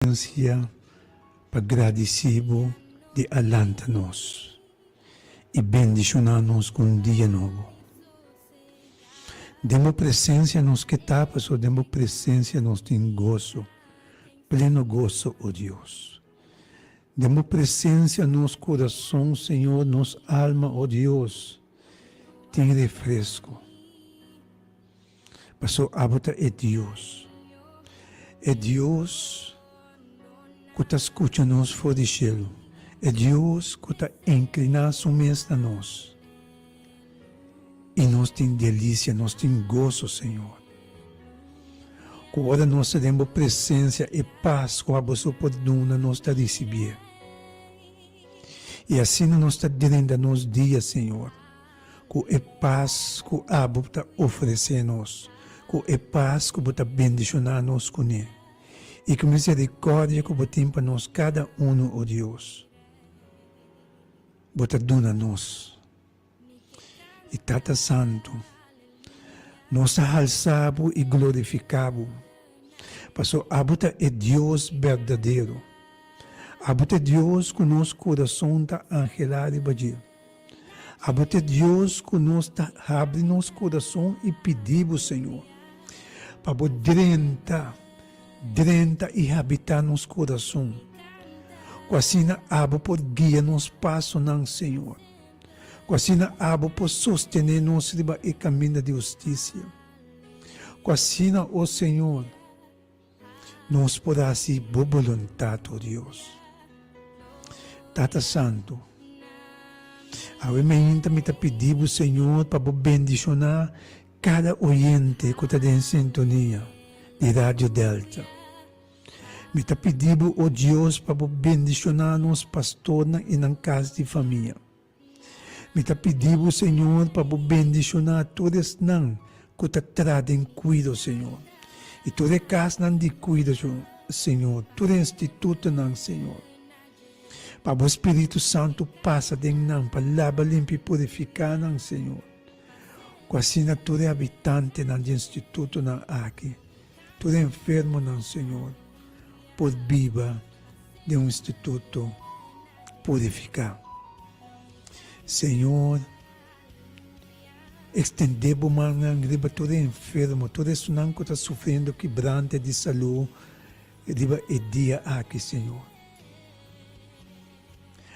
Presencia pa gradici bo di a lanta nos y bendiciona nos cu un dia nobo. Den bo presencia nos ke ta pasobra den bo presencia nos tin goso, pleno goso, o Dios. Den bo presencia nos curason, Señor, nos alma, o Dios, tin refresco. Paso abo ta e Dios, e Dios ku ta skucha nos for di shelu, e Dios ku ta inkliná su mes na nos. I nos tin delisia, nos tin goso, Señor. Ku ora nos ta den bo presensia, e pas ku abo so por duna nos ta risibié. I asina nos ta drenta nos dia, Señor. Ku e pas ku abo ta ofresé nos, ku e pas ku bo ta bendishoná nos kuné, i ku miserikòrdia ku bo tin pa nos kada unu, o Dios, bo ta duna nos. I Tata Santu, nos ta halsa bo i glorifiká bo, pasobra abo ta e Dios berdadero, abo ta e Dios ku nos kurason ta anhelá riba dje. Abo ta e Dios ku nos ta habri nos kurason i pidi bo, Señor, pa bo drenta, drenta i habitá nos kurason, ku asina abo por guia nos pasonan, Señor, ku asina abo por sostené nos riba e kaminda di hustisia, ku asina, o Señor, Nos por hasi bo boluntat, o Dios. Tata Santu, awe mainta mi ta pidi bo, Señor, pa bo bendishoná kada oyente ku ta den sintonia di Radio Delta. Mi ta pidi bo, o Dios, pa bo bendishoná nos pastornan i nan kas di famia. Mi ta pidi bo, Señor, pa bo bendishoná tur esnan ku ta traha den kuido, Señor, i tur e kasnan di kuido, Señor, tur e institutonan, Señor. Pa bo Spiritu Santu pasa den nan pa laba, limpia i purifiká nan, Señor, ku asina tur e habitantenan di e institutonan aki, tur e enfermonan, Señor, por biba den un instituto purifiká. Señor, extendé bo mannan riba tur e enfermo, tur esunnan ku ta sufriendo kibrante di salú riba e dia aki, Señor.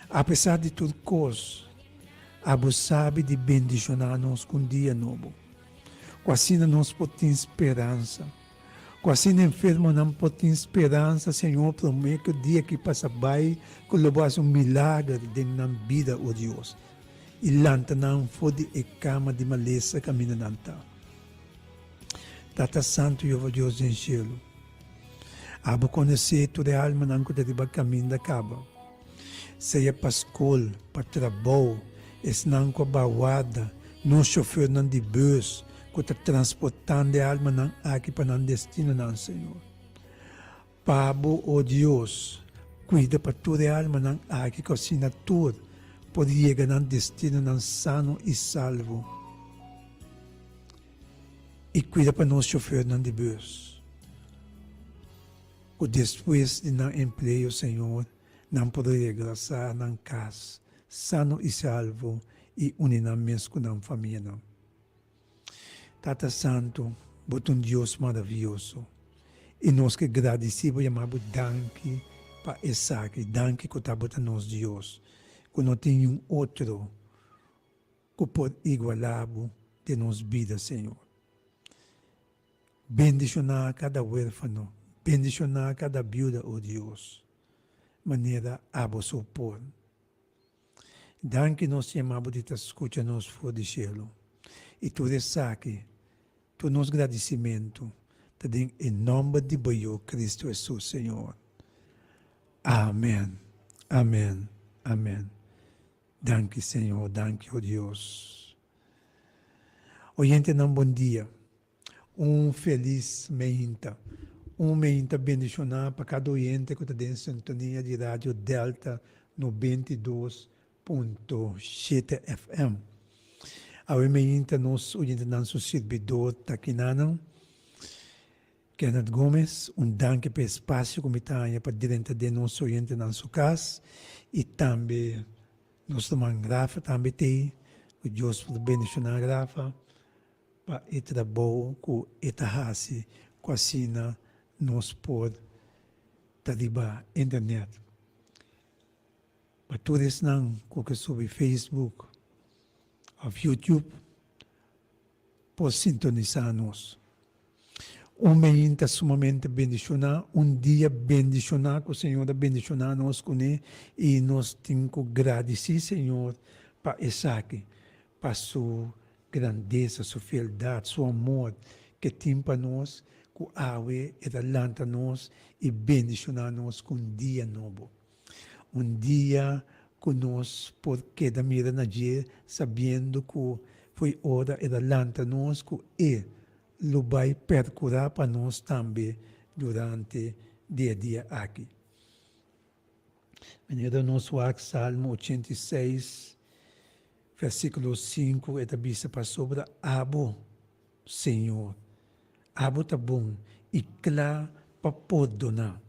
Apesar di tur kos, abo sabi di bendishoná nos ku un dia nobo, ku asina nos por tin speransa. Ku asina enfermonan por tin speransa, Señor, promé ku dia ki pasa bai, ku lo bo hasi un milager den nan bida, o Dios, i lanta nan for di e kama di malesa kaminda nan ta. Tata Santu Jehova Dios den shelu, abo konosé tur e almanan ku ta riba kaminda kaba, sea pa skol, pa trabou, esnan ku a baha warda, nos shofernan di bus ku ta transportando e almanan aki pa nan destinonan, Señor. Pa Bo, o Dios, kuida pa tur e almanan aki ku asina tur por yega nan destinonan sano i salvo. I kuida pa nos shofernan di bus ku despues di nan empleo, Señor, Nan por regresá nan kas sano i salvo i uni nan mes ku nan famianan. Tata Santu, bo ta un Dios maravioso i nos ke gradisí bo, yama bo danki pa esaki. Danki ku ta bo ta nos Dios, ku no tin niun otro ku por igualá bo den nos bida, Señor. Bendishoná kada huérfano, bendishoná kada biuda, o Dios, manera abo so por. Danki nos yama bo di ta skucha nos for di shelu. I tur esaki, tur nos gradisimentu ta den e nòmber di bo Yu, Cristo Hesus, Señor. Amen, amen, amen. Danki Señor, danki o Dios. Oyentenan bon dia. Un felis meinta. Un meinta bendishoná pa kada oyente ku ta den sintonia di Radio Delta 92.7 FM. Awe meinta nos oyentenan su sirbidor ta kinanan. Kenneth Gomez, un danki pa e espasio ku mi ta haña pa drenta den nos oyentenan su kas i tambe nos ruman Rafa tambe t'ei, ku Dios por bendishoná Rafa pa e trabou ku e ta hasi ku asina nos por ta riba internet. Pa tur esnan ku ke subi Facebook òf YouTube por sintonisá nos. Un meinta ta sumamente bendishoná, un dia bendishoná ku Señor a bendishoná nos kuné i nos tin ku gradisí Señor pa esaki, pa su grandesa, su fieldat, su amor ke tin pa nos ku awe e ta lanta nos i bendishoná nos ku un dia nobo. Un dia ku nos por keda mira na dje sabiendo ku fo'i ora el a lanta nos ku e lo bai perkurá pa nos tambe durante di e dia aki. Manera nos wak Salmo 86 versíkulo 5 e ta bisa pasobra abo, Señor, abo ta bon i kla pa pordoná.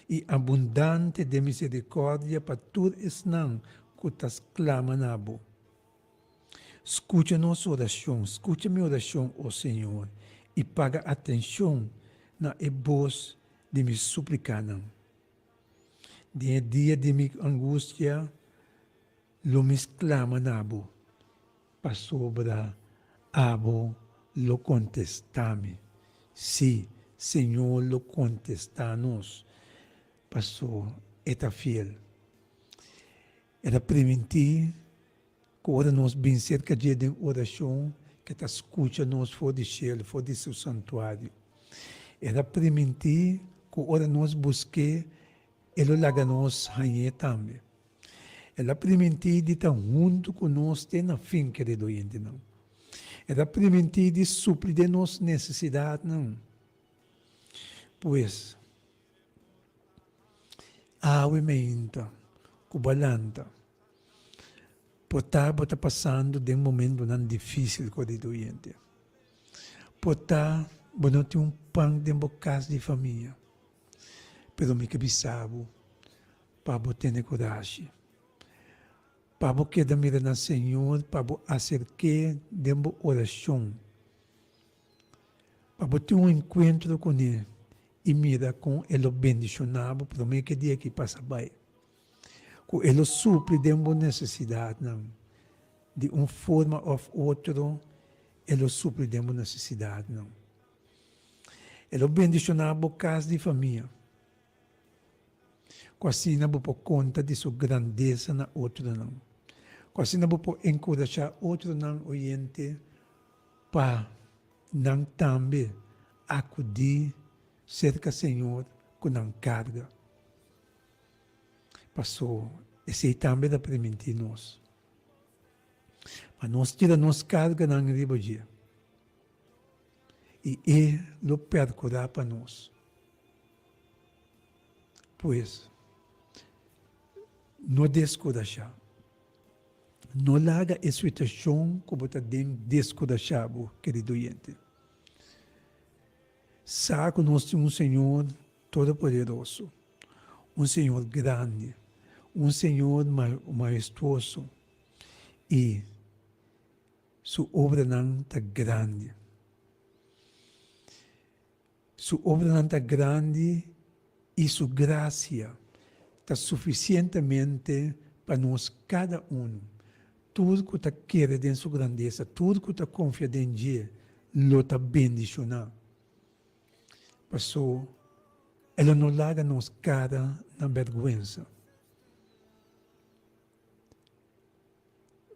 i abundante den miserikòrdia pa tur esnan ku ta sklama na bo. Skucha nos orashon, skucha mi orashon, o Señor, i paga atenshon na e bos di mi suplikanan. Den e dia di mi angustia lo mi sklama na bo, Pasobra abo lo kontestá mi. Sí, Señor lo kontestá nos, paso E ta fiel. E ta primintí ku ora nos bin serka dje den orashon, ku E ta skucha nos for di shelu, for di Su santuario. E ta primintí ku ora nos busk'é, E lo laga nos hañ'é tambe. El a primintí di ta huntu ku nos te na fin, kerido oyentenan. El a primintí di supli den nos nesesidatnan. Pues, awe meinta ku bo a lanta, por ta bo ta pasando den momentunan difísil, kerido oyente. Por ta bo no tin un pan den bo kas di famia, pero mi ke bisa bo, Pa bo tene kurashi. Pa bo keda mira na Señor, pa bo aserk'é den bo orashon. Pa bo tin un enkuentro kuné i mira kon e lo bendishoná bo promé ku e dia aki pasa bai. Ku e lo supli den bo nesesidatnan. Di un forma òf otro e lo supli den bo nesesidatnan. E lo bendishoná bo kas di famia. Ku asina bo por konta di su grandesa na otronan. Ku asina bo por enkurashá otronan oyente pa nan tambe akudí serka Señor ku nan karga. Paso esei tambe ta primintí nos. Pa nos tira nos karganan riba dje i e lo perkurá pa nos. Pues, no deskurashá. No laga e situashon ku bo ta den deskurashá bo, kerido oyente. Sa ku nos tin un Señor Todopoderoso, un Señor grandi, un Señor mahestuoso i su obranan ta grandi. Su obranan ta grandi i su grasia ta sufisientemente pa nos kada unu. Tur ku ta kere den su grandesa, tur ku ta konfia den dje, lo ta bendishoná. Paso e lo no laga nos kara na bèrgwensa.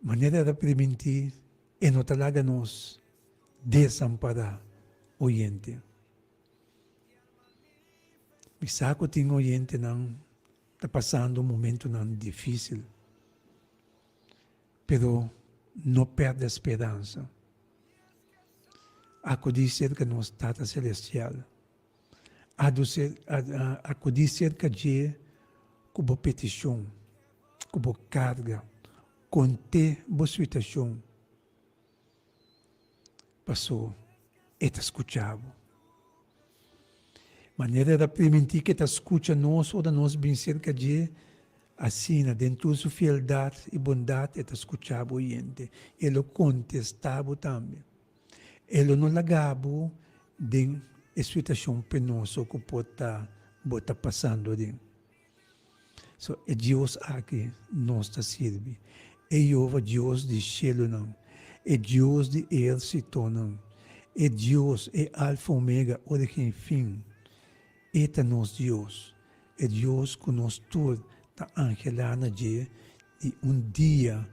Manera el a primintí, e no ta laga nos desampará, oyente. Mi sa ku tin oyentenan ta pasando momentunan difísil, pero no pèrdè speransa. Akudí serka nos Tata Selestial. Akudí serka dje ku bo petishon, ku bo karga. Kont'é bo situashon, paso e ta skucha bo. Manera el a primintí ku e ta skucha nos ora nos bin serka dje, asina den tur su fieldat i bondat e ta skucha bo oyente i e lo kontestá bo tambe. E lo no laga bo den e situashon penoso ku por ta bo ta pasando aden. So, e Dios aki nos ta sirbi, e Jehova Dios di shelunan, e Dios di ehersitonan, e Dios, e Alfa Omega, origen i fin. E ta nos Dios, e Dios ku nos tur ta anhelá na dje di un dia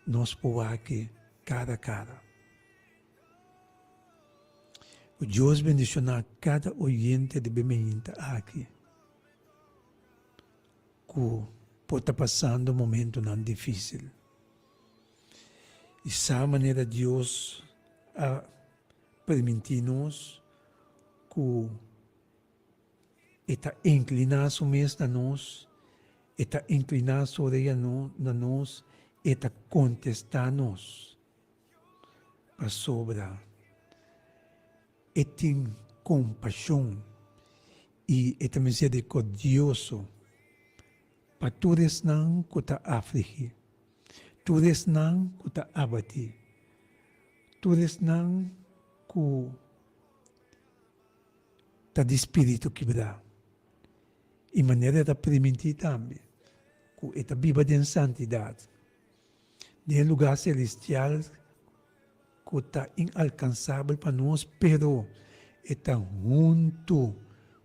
nos por wak-e kara kara. Ku Dios bendishoná kada oyente di Bemehinta aki. Ku por ta pasando momentunan difísil. I sa manera Dios a permití nos ku e ta inkliná su mes na nos, e ta inkliná su orea na nos, e ta kontestá nos pasobra E tin kompashon i e ta miserikordioso pa tur esnan ku ta afligí, tur esnan ku ta abatí, tur esnan ku ta di spiritu kibrá. I manera e ta primintí tambe ku e ta biba den santidat, den e lugá selestial ku ta inalkansabel pa nos, pero e ta huntu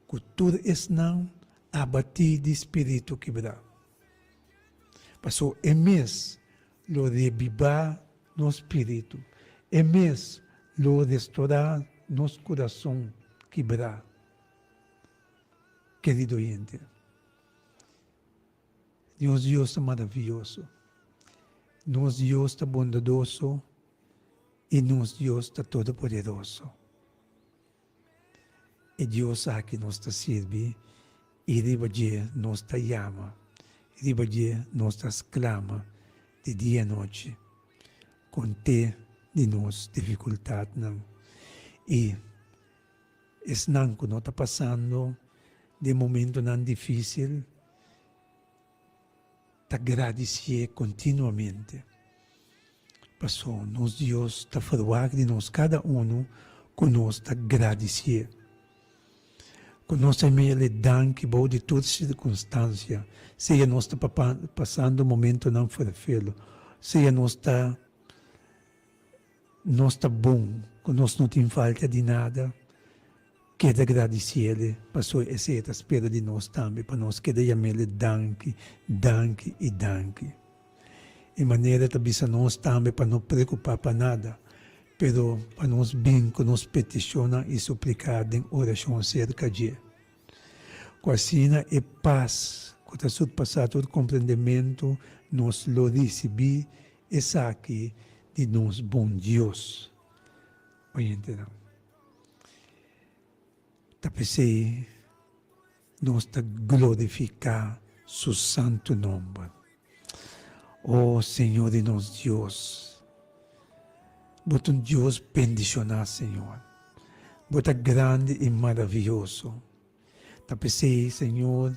ku tur esnan abatí di spiritu kibrá. Pasobra e mes lo rebibá nos spiritu, e mes lo restorá nos kurason kibrá. Kerido oyente, Nos Dios ta maravioso. Nos Dios ta bondadoso i nos Dios ta todopoderoso. E Dios aki nos ta sirbi i riba dje nos ta yama, riba dje nos ta sklama di dia i nochi. Kont'é di nos difikultatnan i esnan ku no ta pasando den momentonan difísil ta gradisié kontinuamente. Pasobra nos Dios ta ferwagt di nos kada unu ku nos ta gradisié. Ku nos ta mele danki bou di tur sirkunstansia, sea nos ta pasando momentonan ferfelu, sea nos ta Nos ta bon ku nos no tin falta di nada. Keda gradisiele pasobra esei ta spera di nos tambe pa nos keda yam'ele danki, danki i danki. E manera ta bisa nos tambe pa no preokupá pa nada, pero pa nos bin ku nos petishonnan i supliká den orashon serka dje. Ku asina e pas ku ta surpasá tur komprendementu nos lo risibí Esaki di nos bon Dios. Oyentenan, ta p'esei nos ta glorifiká su santu nòmber. O Señor di nos Dios, bo ta un Dios bendishoná, Señor. Bo ta grandi i maravioso. Ta p'esei, Señor,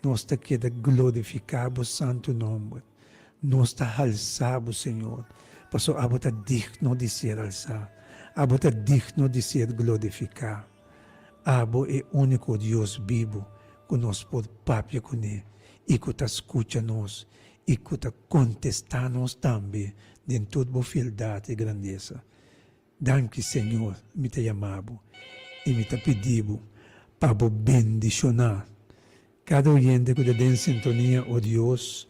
nos ta keda glorifiká bo santu nòmber. Nos ta halsá bo, Señor, pasobra abo ta digno di ser halsá. Abo ta digno di ser glorifiká. Abo e úniko Dios bibu ku nos por papia kuné i ku ta skucha nos i ku ta kontestá nos tambe den tur bo fieldat i grandesa. Danki Señor, mi ta yama bo i mi ta pidi bo pa bo bendiciona cada oyente cu ta den sintonia, o Dios,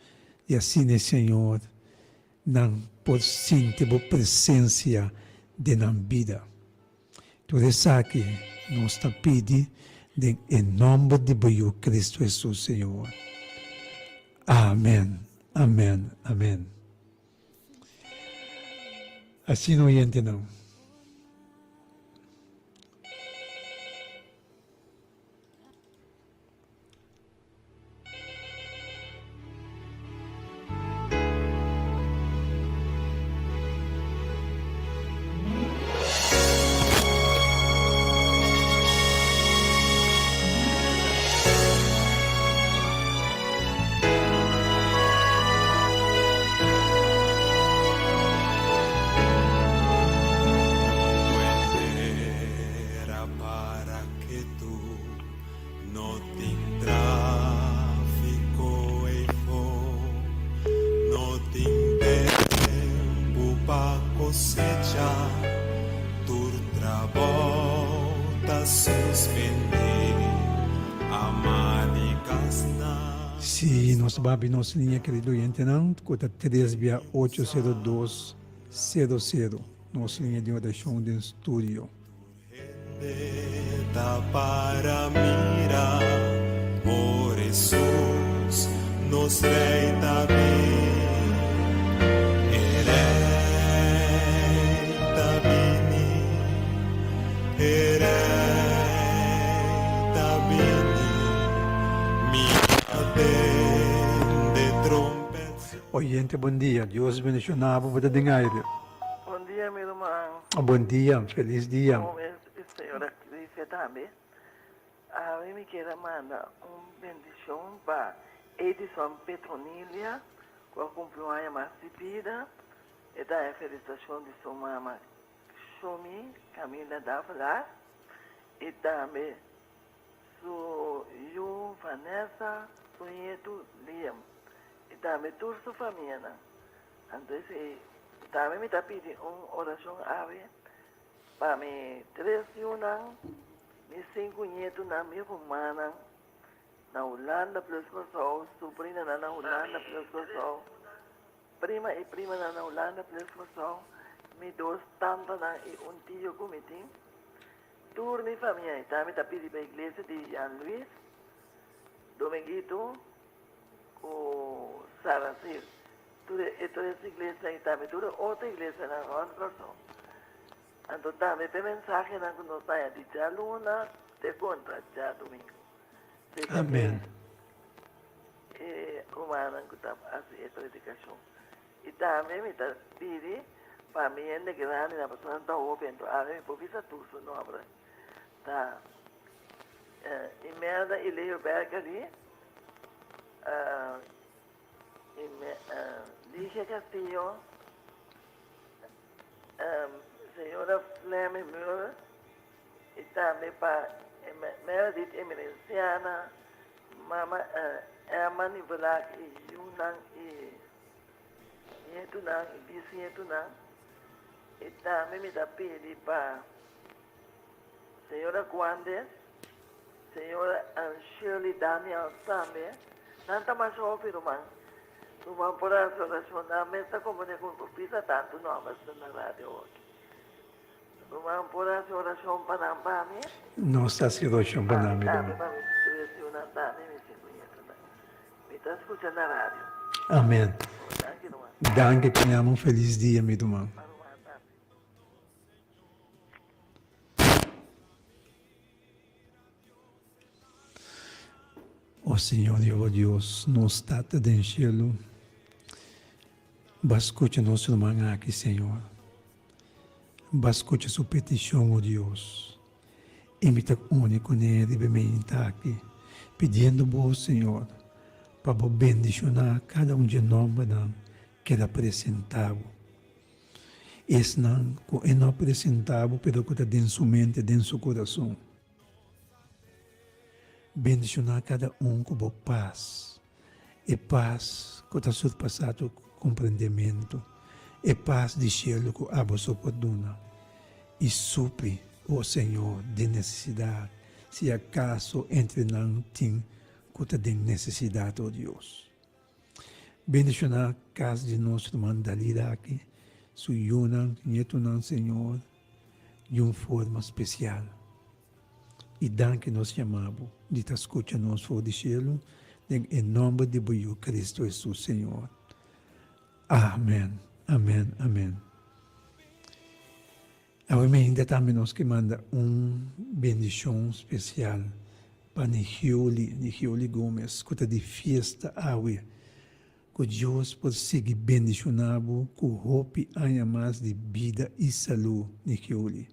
i asina Señor nan por sinti bo presencia den nan bida. Tur esaki nos ta pidi den e nomber di bo Yu Cristo Jesus Señor. Amen, amen, amen. Asina oyentenan. Sí, nos ta babi nos liña, kerido oyentenan, ku ta tres bia ocho sero dos sero sero, nos liña di orashon den studio. Hende ta para mira por Hesus nos Rey ta bin. E Rey ta bini, e Rey ta bini, mi a tende trompet sona. Oyente bon dia, Dios bendiciona bo, bo ta den aire. Bon dia mi ruman. Bon dia, felis dia. Bon e señora Crisia tambe. Awe mi kier a manda un bendicion pa Edison Petronilia cu a cumpli un aña mas di bida. E ta e felicitacion di su mama Shomi Camila Davelaar y tambe su yu Vanessa, su nietu Liam y tambe tur su famianan. Anto esei tambe mi ta pidi un orashon awe pa mi tres yunan, mi sinku ñetunan, mi rumannan na Hulanda plus Kòrsou, subrinanan na Hulanda plus Kòrsou, prima i primanan na Hulanda plus Kòrsou, mi dos tantanan i un tio ku mi tin, tur mi famia. I tambe mi ta pidi pa iglesia di Jan Luis, Dominguito, Ku Saracir, tur e tres iglesianan i tambe tur e otro iglesianan rònt Kòrsou. Anto tambe p'e mensahenan ku nos haña di djaluna te kontra djadumingu. Seka Amen. e rumannan ku ta hasi e predikashon. I tambe mi ta pidi pa mi hende grandinan, pasobra nan ta hopi, anto awe mi por bisa tur su nòmber. Ta Imelda i Leo Berkery, Ligia Castillo, señora Flemmy Muller i tambe pa Meredith Emerenciana, mama Emma Nivelak i yunan i nietunan i bisnietunan. I tambe mi ta pidi pa Señora Guandes, señora Shirley Daniels tambe. Nan ta masha hopi ruman. Ruman por hasi orashon. Nan mes ta komponé ku mi por bisa tantu nòmber asina na radio hoki. Ruman por hasi orashon pa nan pa mi. Nos ta hasi orashon pa nan, mi ruman. Pa mi tambe, pa mi tres yunan tambe, mi sinku ñetunan. Mi ta skucha na radio. Amen. Danki ruman. Danki, tengamos un felis dia, mi ruman. Pa ruman tambe. O Señor Jehová Dios, nos Tata den cielo, Bo scucha nos ruman aki, Señor. Bo scucha su peticion, o Dios. Y mi ta uni cune riba e meinta aki, pidiendo Bo, Señor, pa Bo bendiciona cada un dje nombernan keda presenta Bo. Esnan ku e no a presentá bo pero ku ta den su mente, den su kurason. Bendishoná kada un ku bo pas, e pas ku ta surpasá tur komprendementu, e pas di shelu ku abo so por duna. I supli, o Señor, den nesesidat, si akaso entre nan tin ku ta den nesesidat, o Dios. Bendiciona cas di nos ruman Dalila aki, su yunan, nietonan, Señor, di un forma special. Y danki nos yama Bo di ta scucha nos for di cielo, den e nomber di Bo Yu Cristo Jesus, Señor. Amen, amen, amen. Awe mainta tambe nos ke manda un bendishon spesial pa Nigioli, Nigioli Gomez, ku ta di fiesta awe. Ku Dios por sigui bendishoná bo ku hopi aña mas di bida i salú, Nigioli.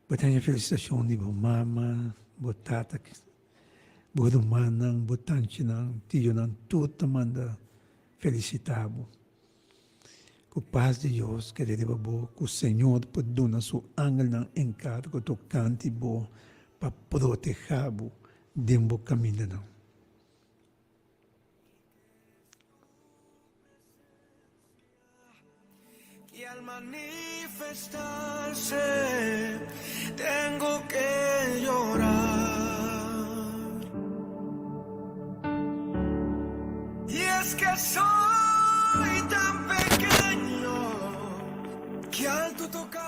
Bo ta haña felisitashon di bo mama, bo tata, bo rumannan, bo tanchinan, tionan, tur ta manda felisitá bo. Ku pas di Dios keda riba bo, ku Señor por duna su angelnan enkargo tokante bo pa protehá bo den bo kamindanan. Es que soy tan pequeño que al tu tocar.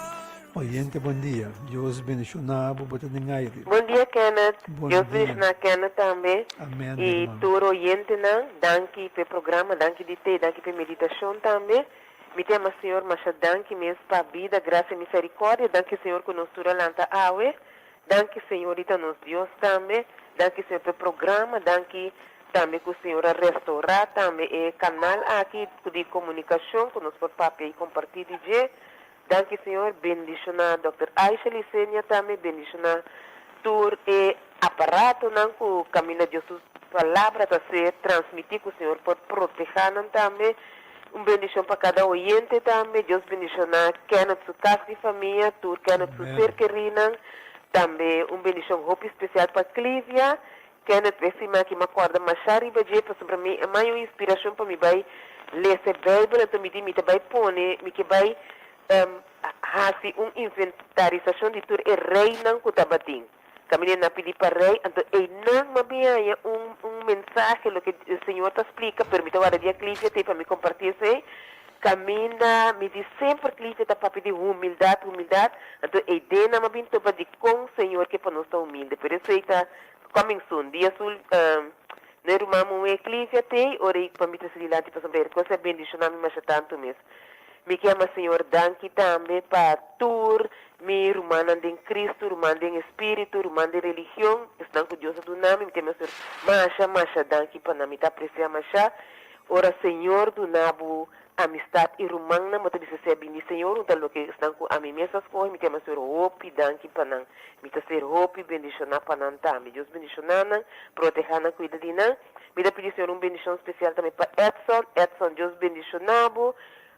Oyente bon dia, Dios bendiciona bo, bo ta den aire. Bon dia Kenneth, Bon Dios dia. bendiciona Kenneth tambe Amen y hermano. tur oyentenan, danki p'e programa, danki di te, danki p'e meditacion tambe. Mi ta yama Señor masha danki mes pa bida, gracia y misericordia, danki Señor cu nos tur a lanta awe, Danki Señor y ta nos Dios tambe. Danki Señor p'e programa. Danki tambe cu Señor a restaura tambe e canal aki di comunicacion cu nos por papia y comparti di dje. Danki Señor. Bendiciona Dòkter Aisha Licenia tambe. Bendiciona tur e aparatonan cu caminda Dios su palabra ta ser transmiti cu Señor por proteha nan tambe. Un bendicion pa cada oyente tambe. Dios bendiciona Kenneth su cas di famia, tur Kenneth su Amen. ser kerinan. Tambe un bendicion hopi special pa Clivia. Kenneth e siman aki m'a corda masha riba dje pasobra mi a maya un inspiracion pa mi bay lesa e Bijbel anto mi di mi ta bay pone mi ke bay haci un inventarisacion di tur e reynan cu tabatin. Kaminda nan pidi pa rei, anto einan m'a bin haña un un mensahe loke e Señor ta splika, pero mi ta warda dia Clivia t'ei pa mi kompartí esei. Kaminda mi di semper Clivia ta papia di humildat, humildat, anto ei den nan m'a bin topa dikon Señor ke pa nos ta humilde, pero esei ta coming soon. Dia sul no e ruman muhé Clivia t'ei, ora ei pa mi trese dilanti pasobra e kos a bendishoná mi masha tantu mes. Mi ke ama Señor danki tambe pa tur mi rumannan den Cristo, ruman den espiritu, ruman den religion, esnan ku Dios a duna mi, mi ta ama Señor masha, masha danki pa nan. Mi ta apresia masha ora Señor duna bo amistad i rumannan, bo ta bisa sea bini Señor, un ta loke esnan ku ami mes a skohe, mi ta ama Señor hopi danki pa nan. Mi ta ser hopi bendishoná pa nan tambe. Dios bendishoná nan, proteha nan, kuida di nan. Mi ta pidi Señor un bendishon spesial tambe pa Edson. Edson, Dios bendishoná bo,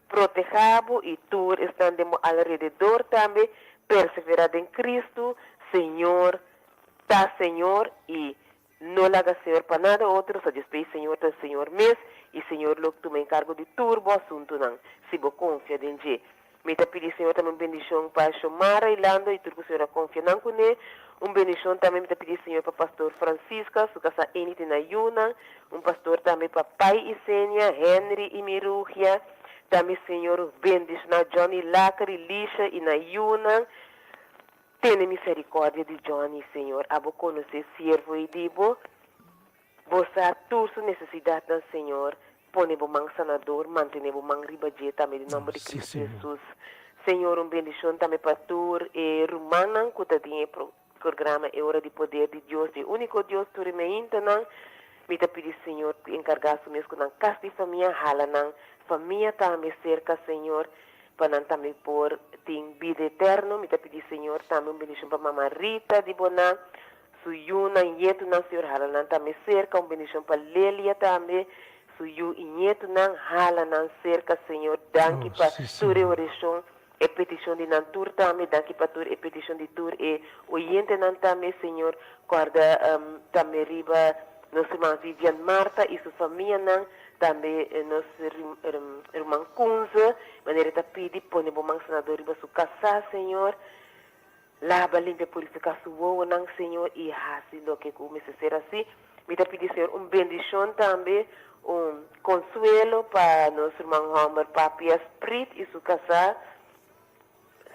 protehá bo i tur esnan den bo alrededor tambe. Perseverá den Cristo. Señor ta Señor i no laga Señor pa nada otro, sa Dios p'ei Señor ta Señor mes i Señor lo tuma enkargo di tur bo asuntunan si bo konfia den dje. Mi ta pidi Señor tambe un bendicion pa Xiomara y Lando y tur cu Señor a confia nan cune. Un bendicion tambe mi ta pidi Señor pa Pastor Francisca, su casa Enid y nan yunan. Un pastor tambe pa Pai y Senia, Henry y Mirugia. Tambe Señor bendiciona Johnny Lacker y Lisha y nan yunan. Tene misericordia di Johnny, Señor. Abo conoce siervo y di bo. Bo sa tur su nesesidatnan, Señor. Pone bo man sanador, mantene bo man riba dje tambe den nomber di Sí, Cristo Señor. Jesus. Señor, un bendicion tambe pa tur e rumannan cu ta den e programa E Ora di Poder di Dios, di e Unico Dios, tur e meintanan. Mi ta pidi, Señor, cu encarga su mes cu nan cas di famia, hala nan famia tambe cerca, Señor, pa nan tambe por tin bida eterno. Mi ta pidi, Señor, tambe un bendicion pa Mama Rita di Boná, Su yunan, ñetunan, Señor, hala nan tambe serka. Un bendishon pa Lelia tambe, su yu i ñetunan, hala nan serka, Señor. Danki Oh, pa sí, tur e Señor. orashon, e petishon di nan tur tambe. Danki pa tur e petishon di tur e oyentenan tambe, Señor. Kòrda tambe riba nos ruman Vivian Martha i su famianan, tambe nos ruman Kunze, manera e ta pidi, pone bo man sanador riba su kasá, Señor. Laba, limpia, purifiká su wowonan, Señor, i hasi loke ku mester ser hasi. Mi ta pidi, Señor, un bendishon tambe, un konsuelo pa nos ruman hòmber Papi Asprit i su kasá,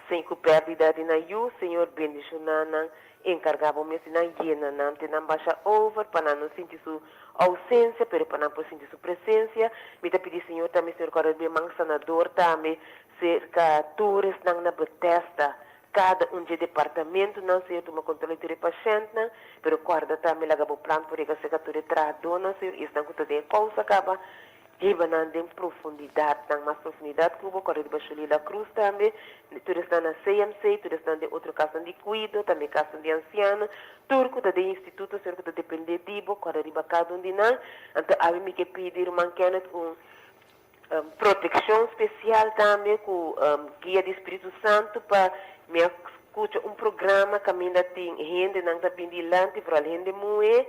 sin ku pèrdida di nan yu. Señor, bendishoná nan, enkargá bo mes di nan, yena nan te nan basha over, pa nan no sinti su ousensia, pero pa nan por sinti su presensia. Mi ta pidi, Señor, tambe, Señor, ku a rei man sanador tambe serka tur esnan na Bethesda, Kada un dje departamentunan, Señor, tuma kontrol di tur e pashèntnan, pero kòrda tambe laga bo plan por yega serka tur e trahadónan, Señor, i esnan ku ta den e kousa kaba, hiba nan den profundidatnan, mas profundidat ku bo, kòrda riba Shirley La Cruz tambe, tur esnan na CMC, tur esnan den otro kasnan di kuido, tambe kasnan di ansiano, tur ku ta den instituto, Señor, ku ta dependé di bo, kòrda riba kada un di nan. Anto awe mi ke pidi ruman Kenneth un Protekshon spesial tambe ku guia di Spiritu Santu pa mi a skucha un programa kaminda tin hendenan ta bin dilanti, vooral hende muhé.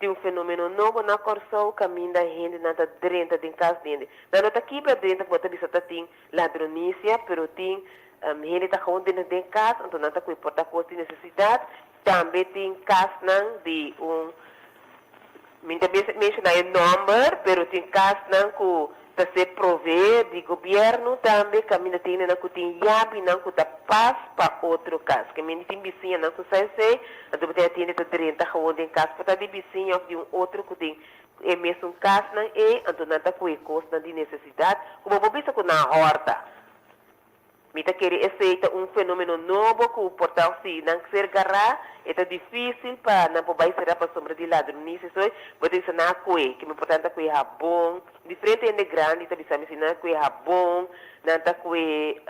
Tin un fenomeno nobo na Kòrsou kaminda hendenan ta drenta den kas di hende. Nan no ta kibra drenta ku bo ta bisa ta tin ladronisia, pero tin hende ta gewoon drenta den kas, anto nan ta kohe porta kos di nesesidat. Tambe tin kasnan di un. Mi ta menciona e nomber, pero tin casnan cu ta ser provee di gobierno tambe caminda tin hendenan cu tin yabinan cu ta pas pa otro cas. Ke mende tin bisiñanan cu sa esey, anto bo tin hende ta drenta gewoon den cas por ta di bisiña of di un otro cu tin e mesun casnan ey, anto nan ta coge cosnan di necesidad cu bo por bisa cu nan a horta. Mi ta kere esei ta un fenomeno nobo ku por ta si nan ser gará e ta difísil pa nan por bai será pasobra di ladronisia. So bo ta bisa nan a kue, ke mi por ta nan ta kue habon. Diferente hende grandi ta bisa mi si nan a kue habon, nan ta kue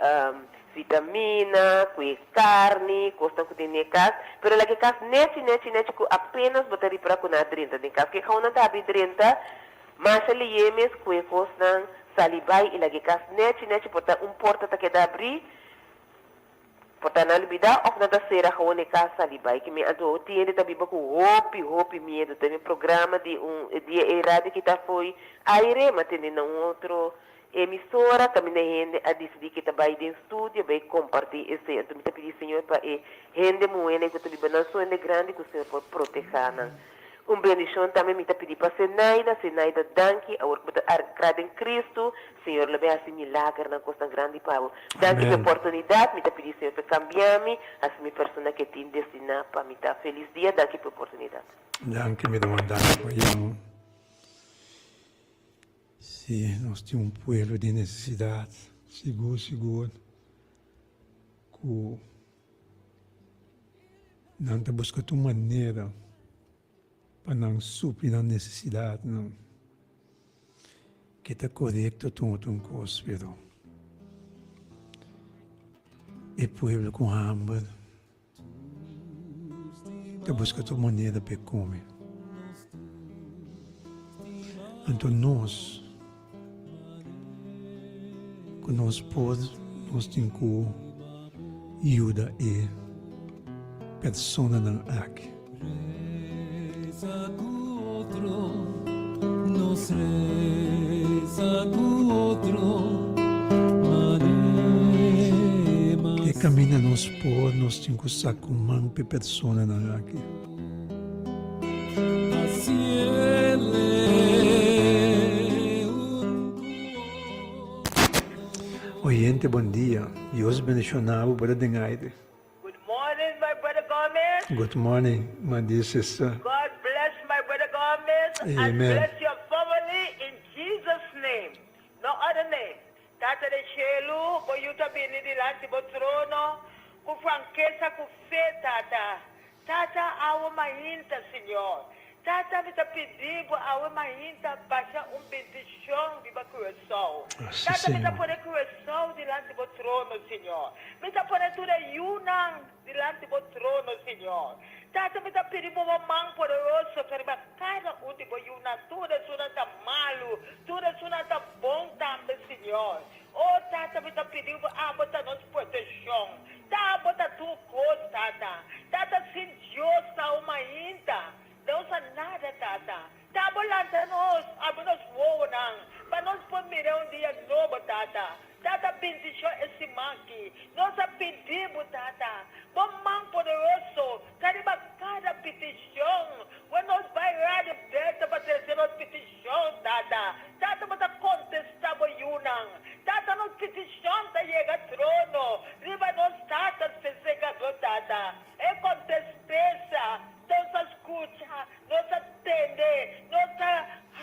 vitamina, kue karni, kosnan ku tin den e kas. Pero laga e kas nechi nechi nechi ku apenas bo ta ripara ku nan a drenta den kas. Ke gou nan ta habri drenta Masha lihé mes ku e kosnan sali bai i laga e kas nèchi nèchi por ta un porta ta keda abrí, por ta nan lubidá òf nan ta sera gewoon e kas sali bai. Ke mi anto tin hende ta biba ku hopi hopi miedu. Ta mi programa di un dia e radio kita fo'i aire m'a tende na un otro emisora kaminda hende a disidí ke ta bai den studio bai kompartí esei. Anto mi ta pidi Señor pa e hende muhénan ku ta biba nan so hende grandi ku Señor por protehá nan. Un bendishon tambe mi ta pidi pa Zenaida. Zenaida, danki. Awor ku bo ta ankra den Kristu, Señor lo bai hasi milagernan, kosnan grandi pa bo. Danki pa e Amen. oportunidat. Mi ta pidi Señor pa kambia mi, hasi mi persona ke tin destiná pa mi ta. Felis dia. Danki pa e oportunidat. Danki mi ruman, danki pa yama. Si, nos tin un pueblo den nesesidat, sigur sigur ku Nan ta buska tur manera pa nan supli nan nesesidatnan. Ke ta korekto tur otro un kos, pero e pueblo ku hamber ta buska tur manera pa e kome. Anto nos, ku nos por, nos tin ku yuda e personanan aki. E kaminda nos por, nos tin ku saka un man pa e personanan aki. Oyente bon dia, Dios bendiciona bo, bo ta den aire. Good morning my brother Gomez. Good morning my dear sister. God bless my brother Gomez and Amen. bless your family in Jesus name no other name. Tata den shelu bo yu ta bini dilanti bo trono ku frankesa ku fe Tata Tata awe mainta Señor. Tata mi ta pidi bo awe mainta basha un bendicion riba Curaçao. Asi Tata mi ta Señor. pone Curaçao dilanti bo trono Señor. Mi ta pone tur e yunan dilanti bo trono Señor. Tata mi ta pidi bo bo man poderoso ta riba kada un di bo yunan tur esunnan ta malu tur esunnan ta bon tambe Señor. O Tata mi ta pidi bo abo ta nos proteccion. Ta bo ta tur cos, Tata. Tata sin Dios ta un mainta. No sa nada, Tata. Ta bo lanta nos, abri nos wowonan, pa nos por mira un dia nobo, Tata. Tata bendicion e siman aki. Nos a pidi bo, Tata, bo man poderoso ta riba cada peticion. Wen nos bai Radio Delta pa trece nos peticion, Tata. Tata bo ta contesta bo yunan. Tata nos peticion ta yega trono riba nos tata sesegado tata e contestesa nos a scucha nos a tende nos ta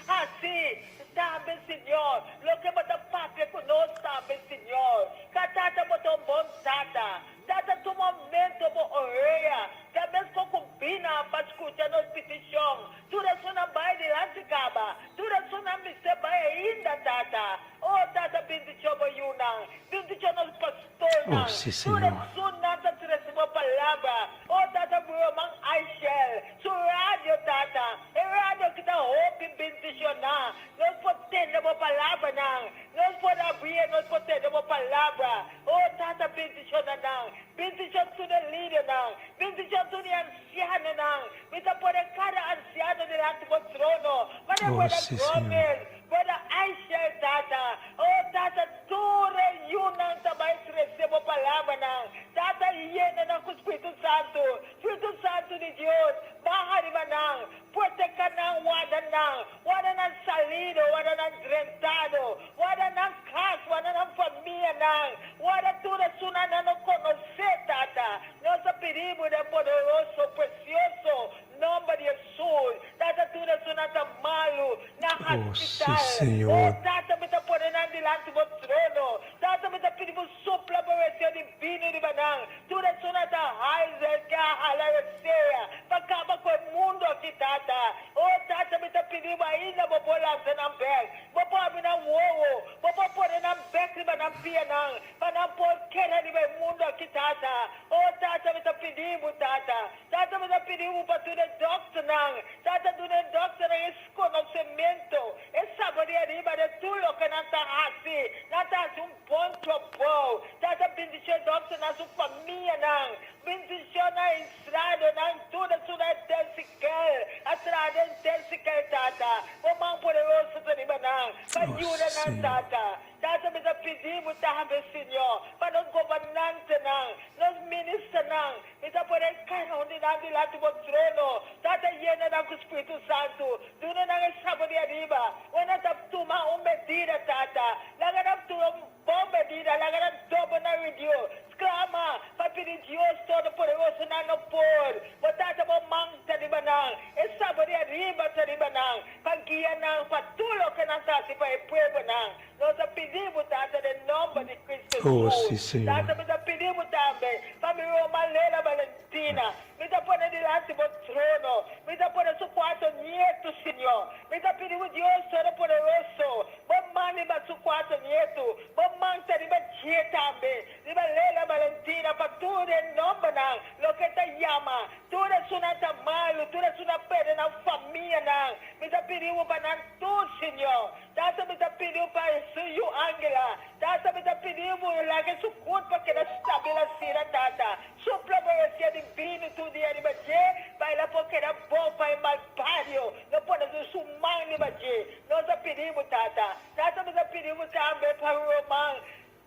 haci tambe Señor loke bo ta papia cu nos tambe Señor ca tata bo ta un bon tata tata tur momento bo orea ta mesco cu bina pa scucha nos peticion tur esunnan bay dilanti caba Tur esunnan mester bai ainda, Tata. O Tata, bindichó bo yunan. Bindichó nos pastornan. Oh, sí, Tur Señor. esunnan ta trese bo palabra. O Tata, bo ruman Aishel, su radio, Tata, e radio ki ta hopi bindishoná. Nos por tende bo palabranan. Nos por abrie, nos por tende bo palabra. O Tata, bindishoná nan. Bindichó tur e lidernan. Bindichó tur e Ansianonan, mi ta pone kada ansiano dilanti bo trono, manera Oh, Brother sí, Señor. Gomez, Brother Aishel, Tata. Oh, Tata, tur e yunan ta bai trese bo palabranan. Tata, yena nan ku Spiritu Santu. Spiritu Santu di Dios, baha riba nan, proteka nan, warda nan, warda nan salido, warda nan drentado, warda nan kas, warda nan famianan, warda tur esunnan nan no konosé, Tata. Nos a pidi Bo den poderoso, presioso nomber di Hesus. Tata, tur esunnan ta malu na Oh, sí, hospital. Oh, Señor. Tata, mi ta pone nan dilanti Bo trono. Tata, mi ta pidi Bo supla Bo reseo divino riba nan. Tur esunnan ta haizel ke a hala resea pa kaba ku e mundu aki, Tata. Oh, Tata, mi ta pidi Bo ainda Bo por lanta nan bek. Bo por habri nan wowo. Bo por pone nan bek riba nan pianan, pa nan por keda riba e mundu aki, Tata. Oh, Tata, mi ta pidi Bo, Tata. Tata, mi ta pidi Bo pa tur e dòkternan. Tata, duna e dòkternan e konosementu, e saboria riba de tur loke nan ta hasi. Nan ta hasi un bon trabou. Tata, bendicion e dòkternan, su famianan. Bendicion na entradonan, tur esun na intensive care, a traha den intensive care, Tata. Bo man poderoso ta riba nan, pa Oh, yuda nan, Señor. Tata. Tata, mi ta pidi Bo tambe, Señor, pa nos gobernantenan, nos ministernan, Mi ta pone kada un di nan dilanti bo trono. Tata, yena nan ku Spiritu Santu. Duna nan e sabo di ariba. Ora nan ta tuma un medida, Tata, laga nan tuma un bon medida. Laga nan doba nan ridió. Sklama pa pidi Dios Todopoderoso nan no por. Bo Tata, bo man ta riba nan. E sabo di ariba ta riba nan pa guia nan pa tur loke nan ta hasi pa e pueblonan. Nos a pidi bo, Tata, den nomber di Cristo Oh, sí, Jesus. Señor. Tata, mi ta pidi bo tambe pa mi ruman Lela Valentina. Mi ta pone dilanti bo trono. Mi ta pone su cuatro nietu, Señor. Mi ta pidi bo, Dios Todopoderoso, bo man riba su cuatro nietu. Bo man ta riba dje tambe, riba Lela Valentina, pa tur den nombernan, loke ta yama, tur esunnan ta malu, tur esunnan perde nan famianan. Mi ta pidi bo pa nan tur, Señor. Tata mi ta pidiu pa su yu Angela. Tata mi ta pidiu bo laga su kurpa keda stabil asina Tata. Supla bo resia di bini tur dia riba dje pa el a por keda bon pa e malbario no pone su man riba dje. Nos a pidi bo Tata. Tata mi ta pidi bo tambe pa Roman.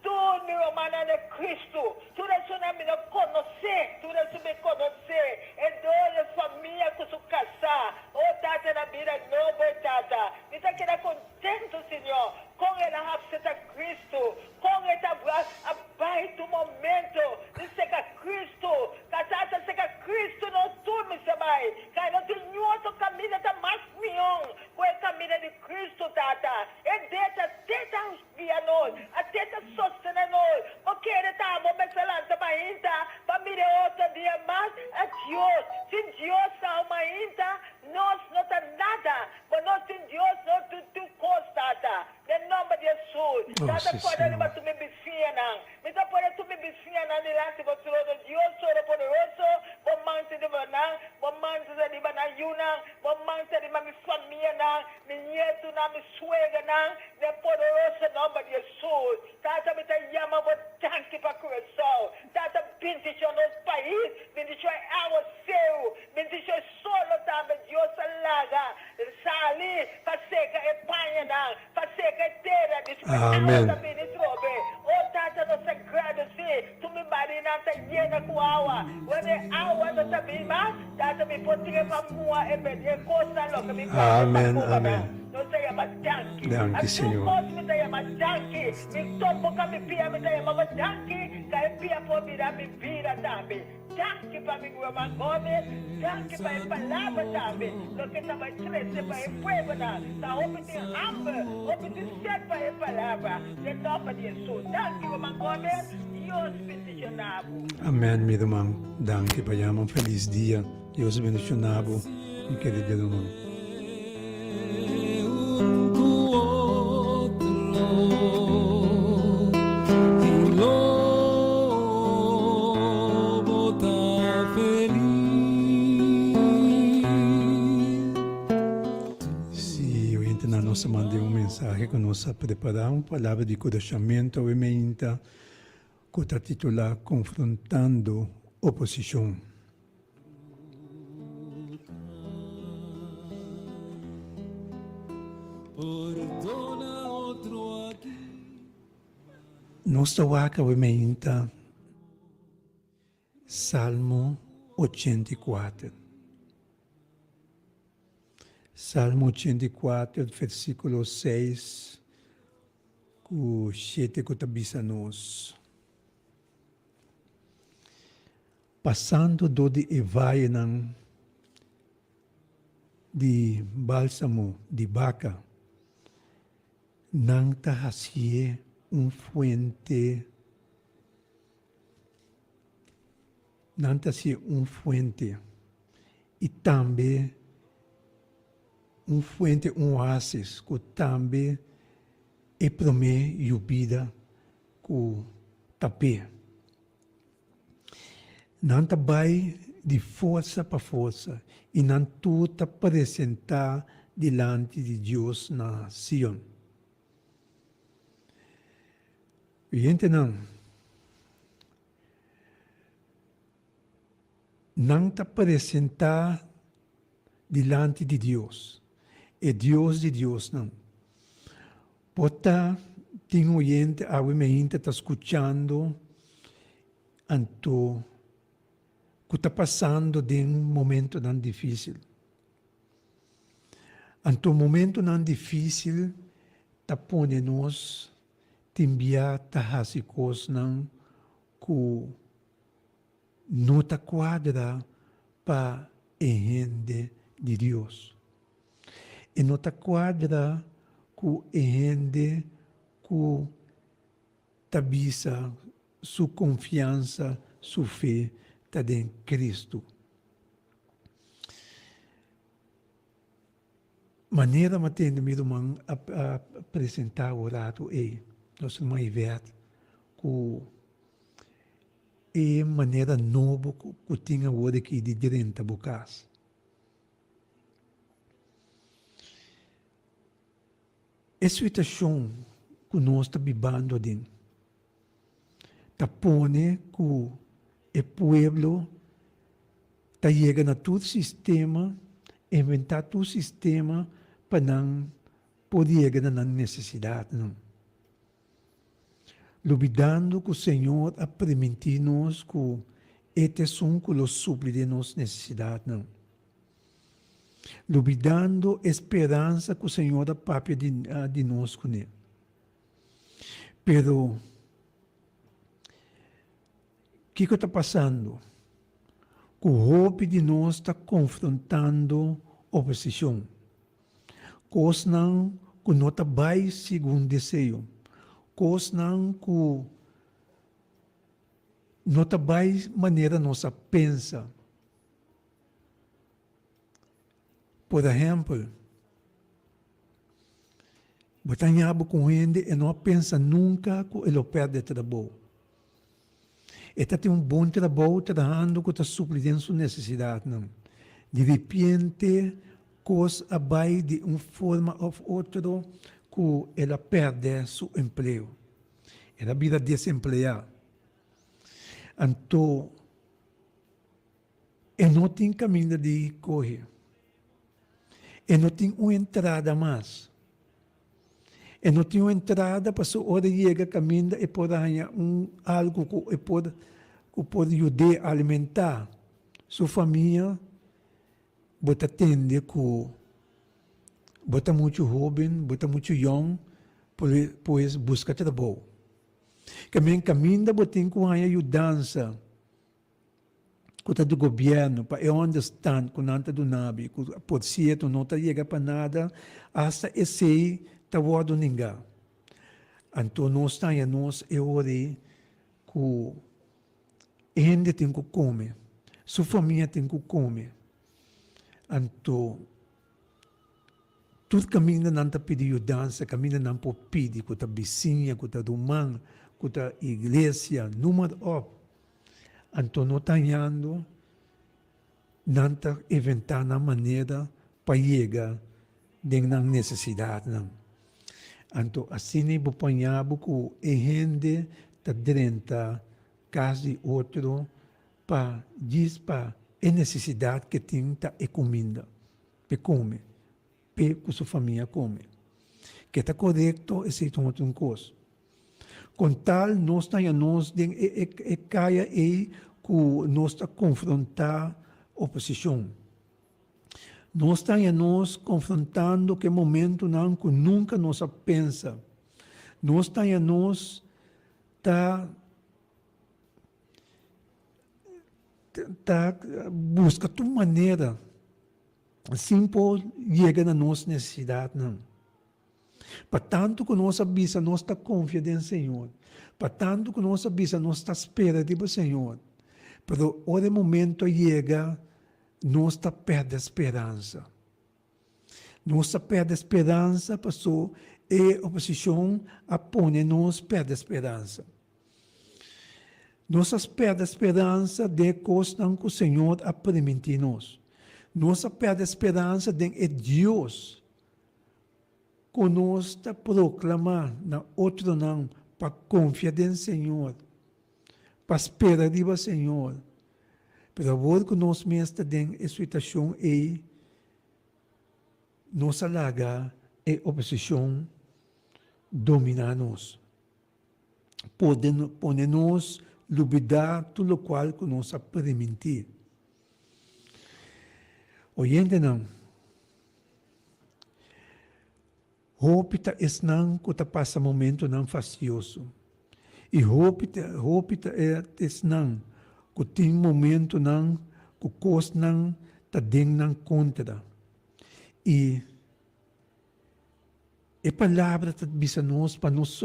Tur mi rumannan den Cristo, tur esunnan mi no conoce, tur esun mi conoce, e dor e famia cu su casa, oh Tata na bida nobo e Tata, mi ta keda contento Señor, con el a hapseta Cristo, con e ta a bay tur momento di seca Cristo, ca Tata seca Cristo nos tur mester bay, ca no tin niun otro caminda ta mas mion cu e caminda di Cristo Tata, e deta teta. Guia nos, a tenta sostene nos. Bo kere ta abo mester lanta mainta pa mira e otro dia mas? A Dios! Sin Dios ta mainta nos no ta nada. Bo nos sin Dios no tin tur cos, Tata. Den nomber di Jesus, Oh, Tata, sí, corda riba Señor. tur mi bisiñanan. Mi ta pone tur mi bisiñanan dilanti bo trono, Dios Todopoderoso. Bo man ta riba nan, bo man ta riba nan yunan, bo man ta riba mi famianan, mi nietunan, mi suegranan. Den poderoso nomber di Hesus, Tata mi ta yama bo danki pa Curaçao. Tata bindicion nos pais, bindicion e awa seu, bindicion e solo tambe. Dios a laga sali pa seca e pañanan, pa seca e tera, despues awa Amen. ta bini trobe. Oh Tata nos ta gradeci, tur mi barinan ta yena cu awa. Wanneer e awa no ta bini mas, Tata mi por trepa mua e e cosnan loke mi perde pa Amen, cuba nan. amen. Nos ta yama danki. Danki, A tur Señor. kos mi ta yama danki. Mi toboka mi pia mi ta yama bo danki, ka e pia por bira mi bida tambe. Danki pa mi ruman Gomez, danki pa e palabra tambe, loke ta bai trese pa e pueblonan. Ta hopi tin hamber, hopi tin sed pa e palabra. Den nomber di Hesus. Danki ruman Gomez, Dios bendiciona bo. Amen mi ruman, danki pa yama un feliz dia. Dios bendiciona bo mi querido ruman. Si oyentenan nos a manda un mensahe ku nos a prepará un palabra di kurashamentu awe meinta ku ta titulá Konfrontando Oposishon. Nos ta wak awe meinta Salmo 84. Salmo 84, versíkulo 6 ku 7 ku ta bisa nos, Pasando dor di e vayenan di bálsamo di baka, nan ta hasié un fuente, nan ta hasié un fuente i tambe un fuente, un oasis ku tambe e promé yubida ku tap'é. Nan ta bai di forsa pa forsa i nan tur ta presentá dilanti di Dios na Sion. Oyentenan, nan ta presentá dilanti di Dios, e Dios di diosnan. Por ta tin oyente awe meinta ta skuchando anto ku ta pasando den momentonan difísil. Anto momentonan difísil ta pone nos tin bia ta hasi kosnan ku no ta kuadra pa e hende di Dios. E no ta kuadra ku e hende ku ta bisa su konfiansa, su fe ta den Kristu. Manera mi a tende mi ruman a presentá un ratu ei, nos ruman Yvette, ku e manera nobo ku tin awor aki di drenta bo kas. E situashon ku nos ta bibando aden ta pone ku e pueblo ta yega na tur sistema, inventá tur sistema pa nan por yega na nan nesesidatnan. Lubidando ku Señor a primintí nos ku E ta esun ku lo supli den nos nesesidatnan. Lubidando e speransa ku Señor a papia di nos kuné. Pero, kiko ta pasando? Ku hopi di nos ta konfrontando oposishon. Kosnan ku no ta bai segun deseo, kosnan ku no ta bai manera nos a pensa. Por ehèmpel, bo ta haña bo ku un hende e no a pensa nunka ku e lo pèrdè trabou. E ta tin un bon trabou trahando ku ta supli den su nesesidatnan. Di ripiente kos a bai di un forma òf otro ku el a pèrdè su empleo. El a bira desempleá. Anto e no tin kaminda di kohe. E no tin un entrada mas. E no tin un entrada pasobra ora e yega kaminda e por haña un algu ku e por ku por yud'é alimentá su famia, bo ta tende ku bo ta muchu hóben, bo ta muchu yòn, pues buska trabou. Kamen kaminda bo tin ku haña yudansa. Ku ta di gobièrnu pa e ònderstant ku nan ta duna bi, ku por sierto no ta yega pa nada, asta esei ta wòrdu ningá. Anto nos ta haña nos e ora ei ku e hende tin ku kome, su famia tin ku kome. Anto Tur kaminda nan ta pidi yudansa, kaminda nan por pidi, ku ta bisiña, ku ta ruman, ku ta iglesia, noem maar op. Anto no ta hañando, nan ta inventá nan manera pa yega den nan nesesidatnan. Anto asina bo por haña bo ku e hende ta drenta kas di otro pa djis pa e nesesidat ke tin ta e kuminda. P'e kome, p'e ku su famia kome. Ke ta korekto esei ta un otro kos. Kon tal nos ta haña nos den e e kaya ei ku nos ta konfrontá oposishon. Nos ta haña nos konfrontando ku e momentunan ku nunka nos a pensa. Nos ta haña nos ta ta buska tur manera sin por yega na nos nesesidatnan. Pa tantu ku nos a bisa nos ta konfia den Señor, pa tantu ku nos a bisa nos ta spera riba Señor, pero ora e momento a yega, nos ta pèrdè speransa. Nos ta pèrdè speransa paso e oposishon a pone nos pèrdè speransa. Nos a pèrdè speransa den e kosnan ku Señor a primintí nos. Nos a pèrdè speransa den e Dios ku nos ta proklamá na otronan pa konfia den Señor, pa spera riba Señor. Pero awor ku nos mes ta den e situashon ei, nos a laga e oposishon dominá nos, pone nos lubidá tur lokual ku nos a primintí. Oyentenan, Hopi ta esnan ku ta pasa momentunan fastioso, i hopi ta hopi ta esnan ku tin momentunan ku kosnan ta den nan kontra. I e Palabra ta bisa nos pa nos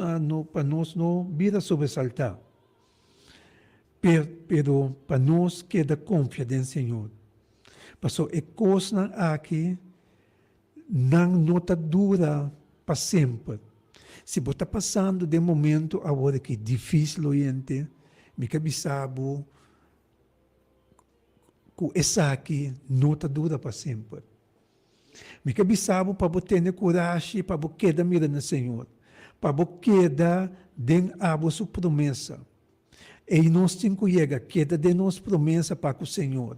pa nos no bira sobresaltá, pero pa nos keda konfia den Señor. Pasobra e kosnan aki Nan no ta dura pa semper. Si bo ta pasando den momento awor aki dificil oyente, mi ke bisa bo ku esaki no ta dura pa semper. Mi ke bisa bo pa bo tene kurashi pa bo keda mira na Señor, pa bo keda den abo su promesa. Ei nos tin ku yega, keda den nos promesa pa ku Señor,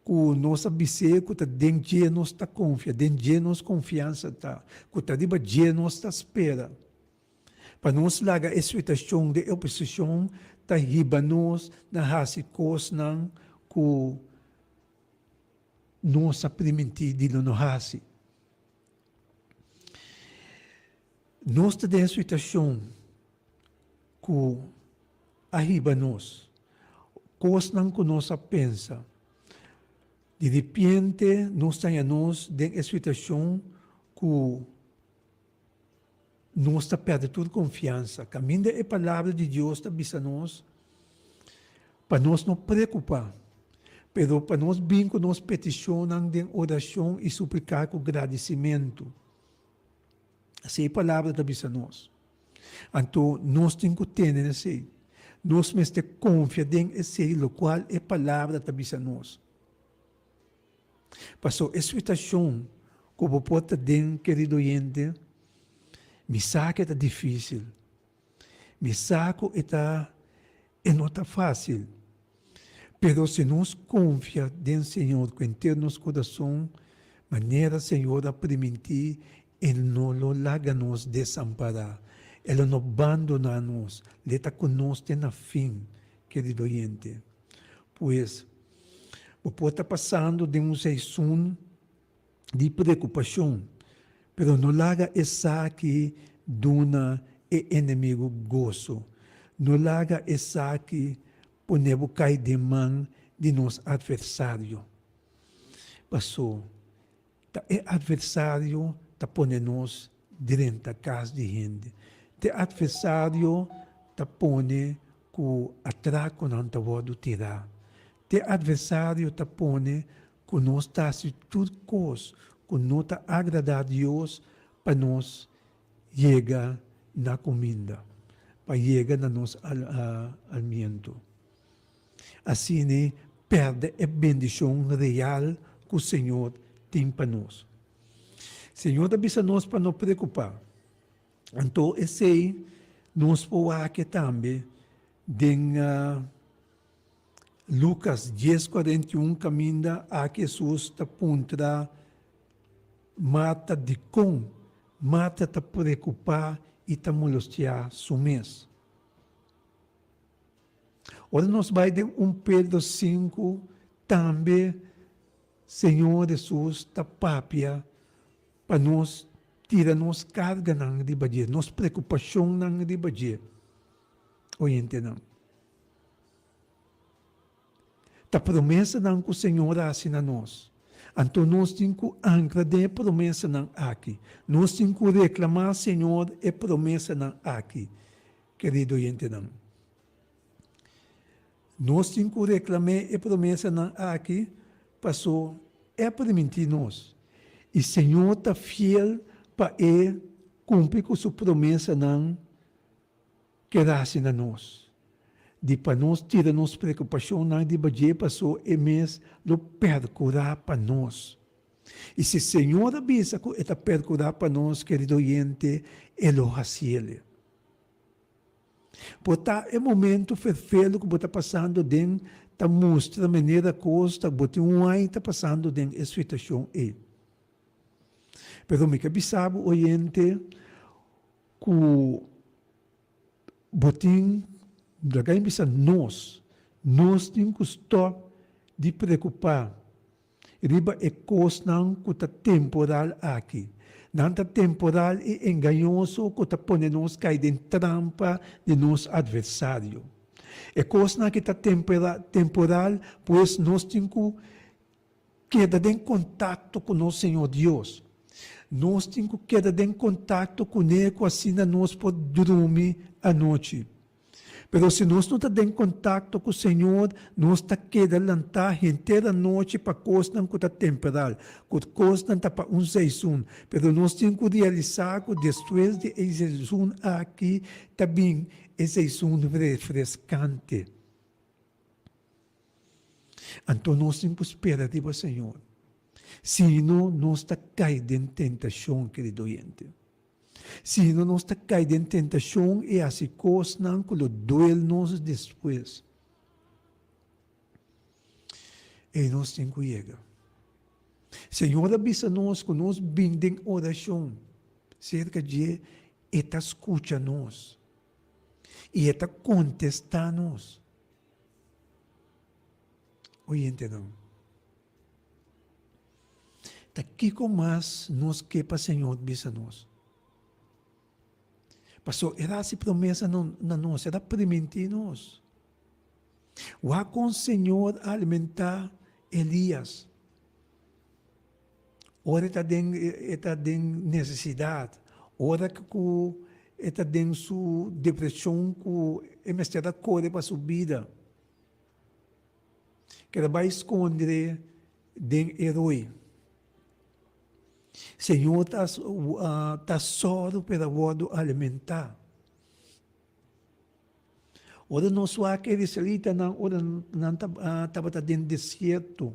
ku nos a bis'é ku ta den dje nos ta konfia, den dje nos konfiansa ta, ku ta riba dje nos ta spera. Pa nos laga e situashon den e oposishon ta hiba nos na hasi kosnan ku nos a primintí di lo no hasi. Nos ta den e situashon ku a hiba nos, kosnan ku nos a pensa. Di ripiente nos ta haña nos den e situashon ku nos ta pèrdè tur konfiansa. Kaminda e Palabra di Dios ta bisa nos pa nos no preokupá, pero pa nos bin ku nos petishonnan den orashon i supliká ku gradisimentu. Así e palabra ta bisa nos. Anto nos tin ku tene na esei. Nos mester konfia den esei lokual e palabra ta bisa nos. Paso e situashon ku bo por ta den, kerido oyente, mi sa ku e ta difísil. Mi sa ku e ta e no ta fásil. Pero si nos konfia den Señor ku henter nos kurason, manera Señor a primintí, E no lo laga nos desampará, E lo no bandoná nos, L'e ta ku nos te na fin, kerido oyente. Pues, bo por ta pasando den un seisun di preokupashon, pero no laga esaki duna e enemigu goso. No laga esaki pone bo kai den man di nos atversario. Paso, ta e atversario ta pone nos drenta kas di hende. Ta e atversario ta pone ku atrakonan ta wòrdu tirá. Ta e atversario ta pone ku nos ta hasi tur kos ku no ta agradá Dios pa nos yega na kuminda, pa yega na nos almiento. Asina pèrdè e bendishon real ku Señor tin pa nos. Señor ta bisa nos pa no preokupá. Anto esei nos por wak tambe den Lukas dies 41 kaminda aki Hesus ta puntra Marta dikon Marta ta preokupá i ta molostiá su mes. Ora nos bai den un Pedro sinku tambe. Señor Hesus ta papia pa nos tira nos karganan riba dje, nos preokupashonnan riba dje, oyentenan. Ta promesanan ku Señor a hasi na nos. Anto nos tin ku ankra den e promesanan aki. Nos tin ku reklamá Señor e promesanan aki, kerido oyentenan. Nos tin ku reklam'é e promesanan aki paso E a primintí nos, i Señor ta fiel pa E kumpli ku Su promesanan ku El a hasi na nos, di pa nos tira nos preokupashonnan riba dje paso E mes lo pèrkurá pa nos. I si Señor a bisa ku E ta pèrkurá pa nos, kerido oyente, E lo hasiel. Por ta e momento ferfelu ku bo ta pasando den ta mustra manera kos ta bo tin un ai ta pasando den e situashon ei. Pero mi ke bisa bo oyente ku bo tin, laga mi bisa nos, nos tin ku stòp di preokupá riba e kosnan ku ta temporal aki. Nan ta temporal i engañoso ku ta pone nos kai den trampa di nos atversario. E kosnan aki ta temporal, pues nos tin ku keda den kontakto ku nos Señor Dios. Nos tin ku keda den kontakto kuné ku asina nos por drumi anochi. Pero si nos no ta den kontakto ku Señor, nos ta keda lantá henter anochi pa kosnan ku ta temporal, ku kosnan ta pa un seizoen. Pero nos tin ku realisá ku despues di e seizoen aki ta bin e seizoen refreskante. Anto nos tin ku spera riba Señor. Sino nos ta kai den tentashon, kerido oyente. Sino nos ta kai den tentashon i hasi kosnan ku lo duel nos despues. Ei nos tin ku yega. Señor a bisa nos ku nos bin den orashon serka dje, e ta skucha nos i e ta kontestá nos. Oyentenan. Ta kiko mas nos ke pa Señor bisa nos? Paso el a hasi promesa na nos, el a primintí nos. Wak kon Señor a alimentá Elías. Ora e ta den e ta den nesesidat, ora ku e ta den su depreshon ku e mester a kore pa su bida. Keda bai skondre den e roi. Señor ta ta sòru pa el a wòrdu alimentá. Ora nos wak e israelitanan ora nan tabata den desierto,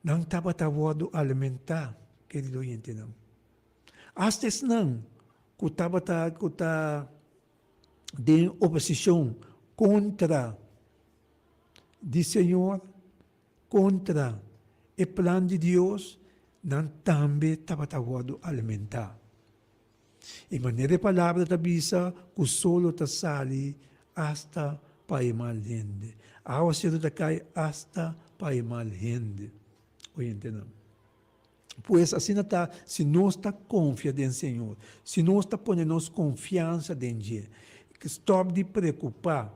nan tabata wòrdu alimentá, kerido oyentenan. Asta esnan ku tabata ku ta den oposishon kontra di Señor, kontra e plan di Dios, nan tambe tabata wòrdu alimentá. E manera e palabra ta bisa ku solo ta sali asta pa e mal hende. Awaseru ta kai asta pa e mal hende. Oyentenan. Pues asina ta si nos ta konfia den Señor, si nos ta pone nos konfiansa den dje, stòp di preokupá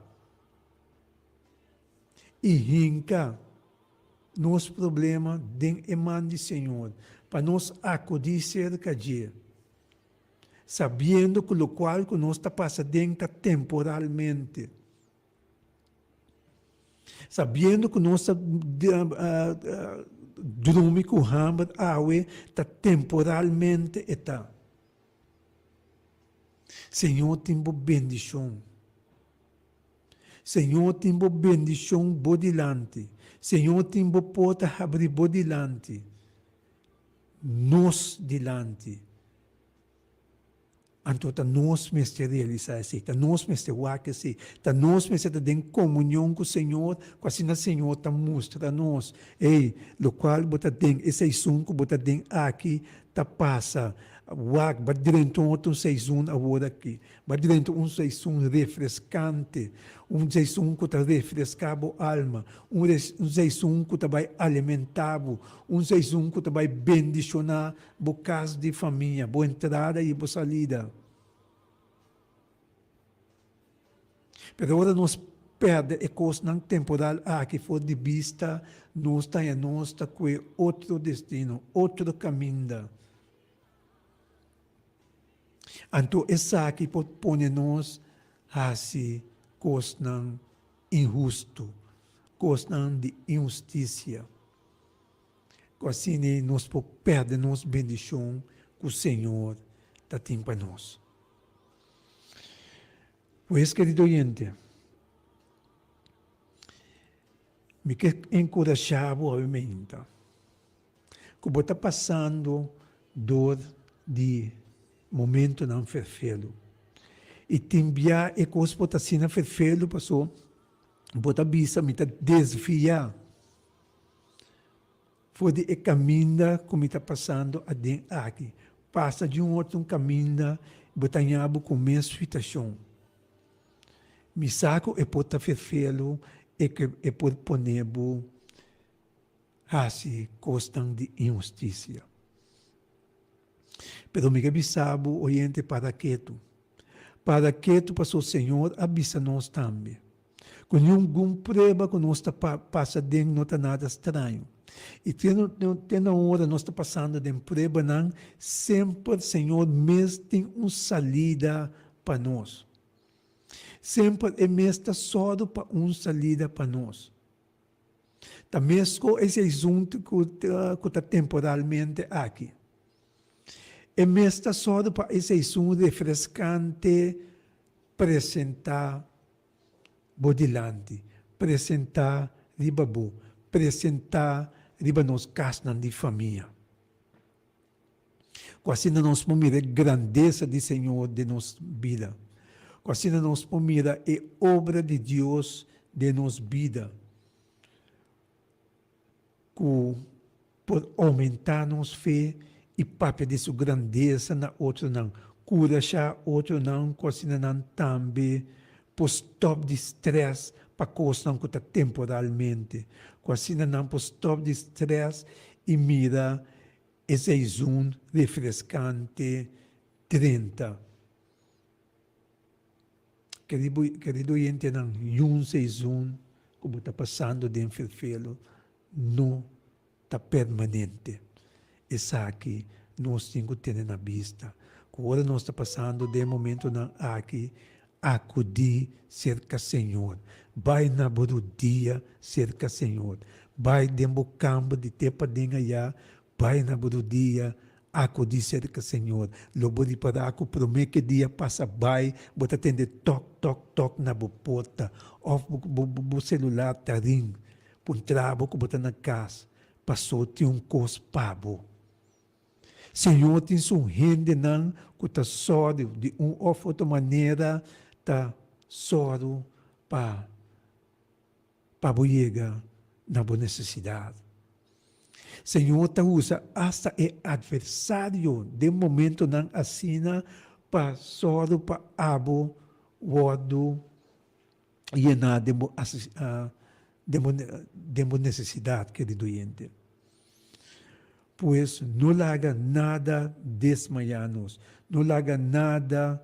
i hinka nos problema den e man di Señor pa nos akudí serka dje, sabiendo ku lokual ku nos ta pasa den ta temporalmente. Sabiendo ku nos ta drumi ku hamber awe ta temporalmente e ta. Señor tin bo bendishon. Señor tin bo bendishon bo dilanti. Señor tin bo porta habri bo dilanti. Nos dilanti. Anto ta nos mester realisá esei, ta nos mester wak esei, ta nos mester ta den komunion ku Señor, ku asina Señor ta mustra nos, Ey, lokual bo ta den, e seisun ku bo ta den aki. ta pasa. Wak, bo a drenta un otro seizoen awor aki. Bo a drenta un seizoen refreskante, un seizoen ku ta refreská bo alma, un seizoen ku ta bai alimentá bo, un seizoen ku ta bai bendishoná bo kas di famia, bo entrada i bo salida. Pero ora nos pèrdè e kosnan temporal aki for di bista, nos ta haña nos ta kue otro destino, otro kaminda. Anto esaki por pone nos hasi kosnan inhustu, kosnan di inhustisia. Ku asina nos por pèrdè nos bendishon ku Señor ta tin pa nos. Pues, kerido oyente, mi ke enkurashá bo awe meinta ku bo ta pasando dor di momentonan ferfelu. I tin bia e kos por ta asina ferfelu paso bo ta bisa mi ta desviá For di e kaminda ku mi ta pasando aden aki, pasa di un otro kaminda, bo ta haña bo ku mes situashon. Mi sa ku e por ta ferfelu i ku e por pone bo hasi kosnan di inhustisia. Pero mi ke bisa bo, oyente, para ketu. Para ketu pasobra Señor a bisa nos tambe. Ku ningun prueba ku nos ta pasa den no ta nada straño. I te na ora nos ta pasando den pruebanan, semper Señor mes tin un salida pa nos. Semper E mes ta sòru pa un salida pa nos. Ta mesko e seizoen ku ta temporalmente aki. E mes ta sòru pa e seizoen refreskante presentá bo dilanti, presentá riba bo, presentá riba nos kasnan di famia. Ku asina nos por mira e grandesa di Señor den nos bida. Ku asina nos por mira e obra di Dios den nos bida. Ku por oumentá nos fe i papia di su grandesa na otronan, kurashá otronan ku asina nan tambe por stòp di strès pa kosnan ku ta temporalmente, ku asina nan por stòp di strès i mira e seizoen refreskante drenta. Kerido oyentenan, yun seizoen ku bo ta pasando den ferfelu no ta permanente. Esaki nos tin ku tene na bista, ku ora nos ta pasando den momentonan aki, akudí serka Señor. Bai na bo rudia serka Señor. Bai den bo kamber di te paden ayá, bai na bo rudia, akudí serka Señor. Lo bo ripará ku promé ku e dia pasa bai, bo ta tende tok, tok, tok na bo porta òf bo selular ta ring. Puntra bo ku bo ta na kas, pasó tin un kos pa bo. Señor tin su hendenan ku ta sòru di un òf otro manera ta sòru pa pa bo yega na bo nesesidat. Señor ta usa asta e atversario den momentonan asina pa sòru pa abo wòrdu yená den bo den bo nesesidat, kerido oyente. Pues no laga nada desmayá nos, no laga nada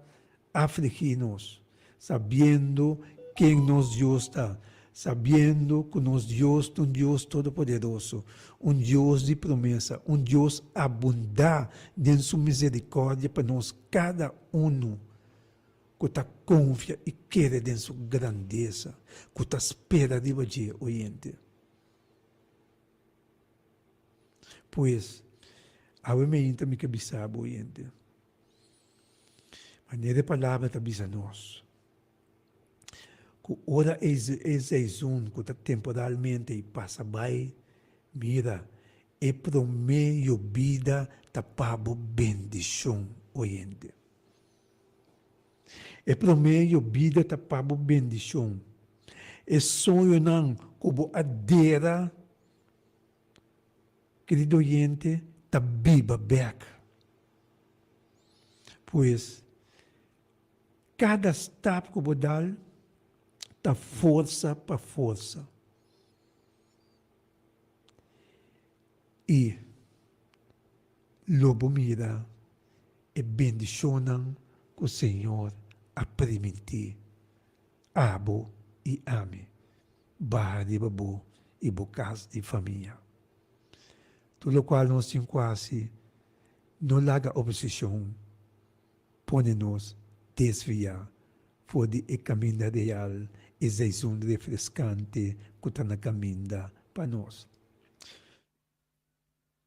afligí nos, sabiendo ken nos Dios ta, sabiendo ku nos Dios ta un Dios todopoderoso, un Dios di promesa, un Dios abundá den su miserikòrdia pa nos kada unu. Ku ta konfia i kere den su grandesa, ku ta spera riba dje, oyente. Pues, awe meinta mi ke bisa bo, oyente, manera e palabra ta bisa nos, ku ora e seizon ku ta temporalmente i pasa bai, mira, e promé yobida ta pa bo bendishon, oyente. E promé yobida ta pa bo bendishon. E soñonan ku bo a dera, kerido oyente, ta biba bèk. Pues, kada stap ku bo dal ta forsa pa forsa. I lo bo mira e bendishonnan ku Señor a primintí abo i ami baha riba bo i bo kas di famia. Tur lokual nos tin ku hasi, no laga oposishon pone nos desviá for di e kaminda real, e zeizun refreskante ku ta na kaminda pa nos.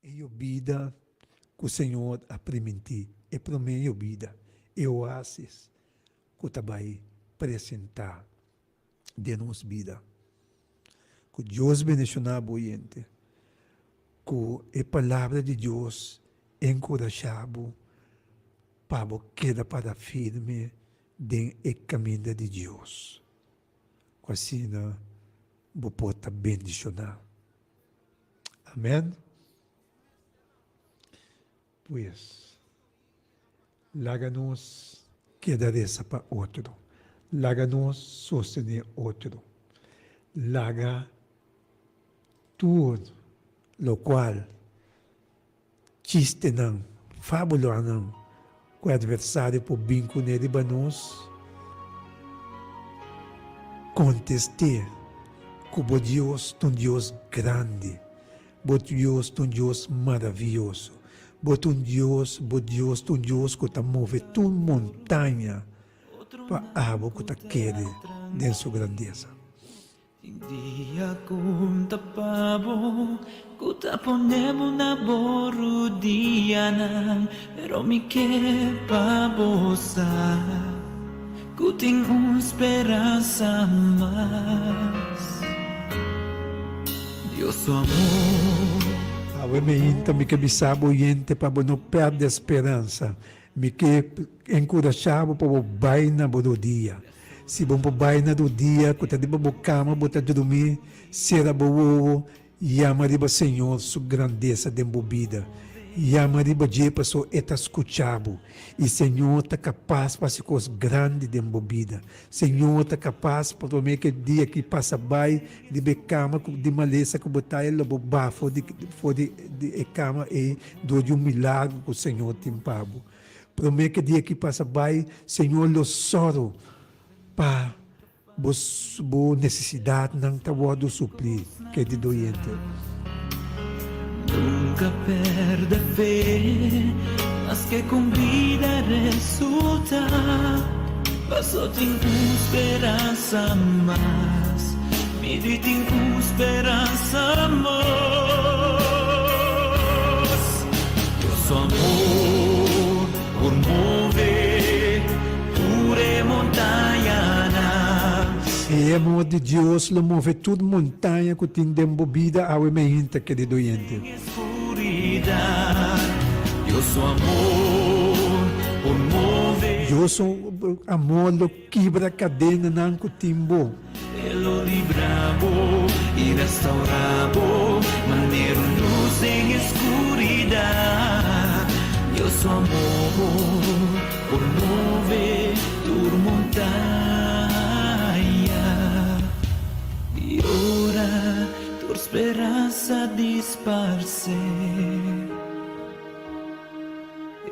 E yobida ku Señor a primintí, e promé yobida, e oasis ku ta bai presentá den nos bida. Ku Dios bendishoná bo oyente, ku e Palabra di Dios enkurashá bo pa bo keda para firme den e kaminda di Dios, ku asina bo por ta bendishoná. Amen. Pues, laga nos keda resa pa otro. Laga nos sostené otro. Laga tur lokual Chistenan, fábulanan ku e atversario por bin kuné riba nos, kontest'é ku bo Dios ta un Dios grandi, bo Dios ta un Dios maravioso, bo ta un Dios, bo Dios ta un Dios ku ta move tur montaña pa abo ku ta kere den su grandesa. Tin dia ku N ta pa bo, ku ta pone bo na bo rudianan, pero mi ke pa bo sa ku tin un speransa mas. Dios su amor. Awe meinta mi ke bisa bo oyente pa bo no perde speransa. Mi ke enkurashá bo pa bo bai na bo rodia. Si bo por bai na rodia ku ta riba bo kama bo ta drumí, sera bo wowo, yama riba Señor su grandesa den bo bida. Yama riba dje paso e ta skuchá bo. I Señor ta kapas pa hasi kos grandi den bo bida. Señor ta kapas pa promé ku e dia aki pasa bai riba e kama ku di malesa ku bo ta e lo bo baha for di for di e kama ei dor di un milagro ku Señor tin pa bo. Promé ku e dia aki pasa bai Señor lo sòru pa bo bo nesesidatnan ta wòrdu suplí, kerido oyente. Nunka pèrdè fe, maske kon bida resulta, paso tin un speransa mas, mi di tin un speransa mas. Dios su amor por move tur e montañanan. E amor di Dios lo move tur montaña cu tin den bo bida awe meinta, kerido oyente. Dios su amor lo kibra cadenanan cu tin bo. Tur speransa disparse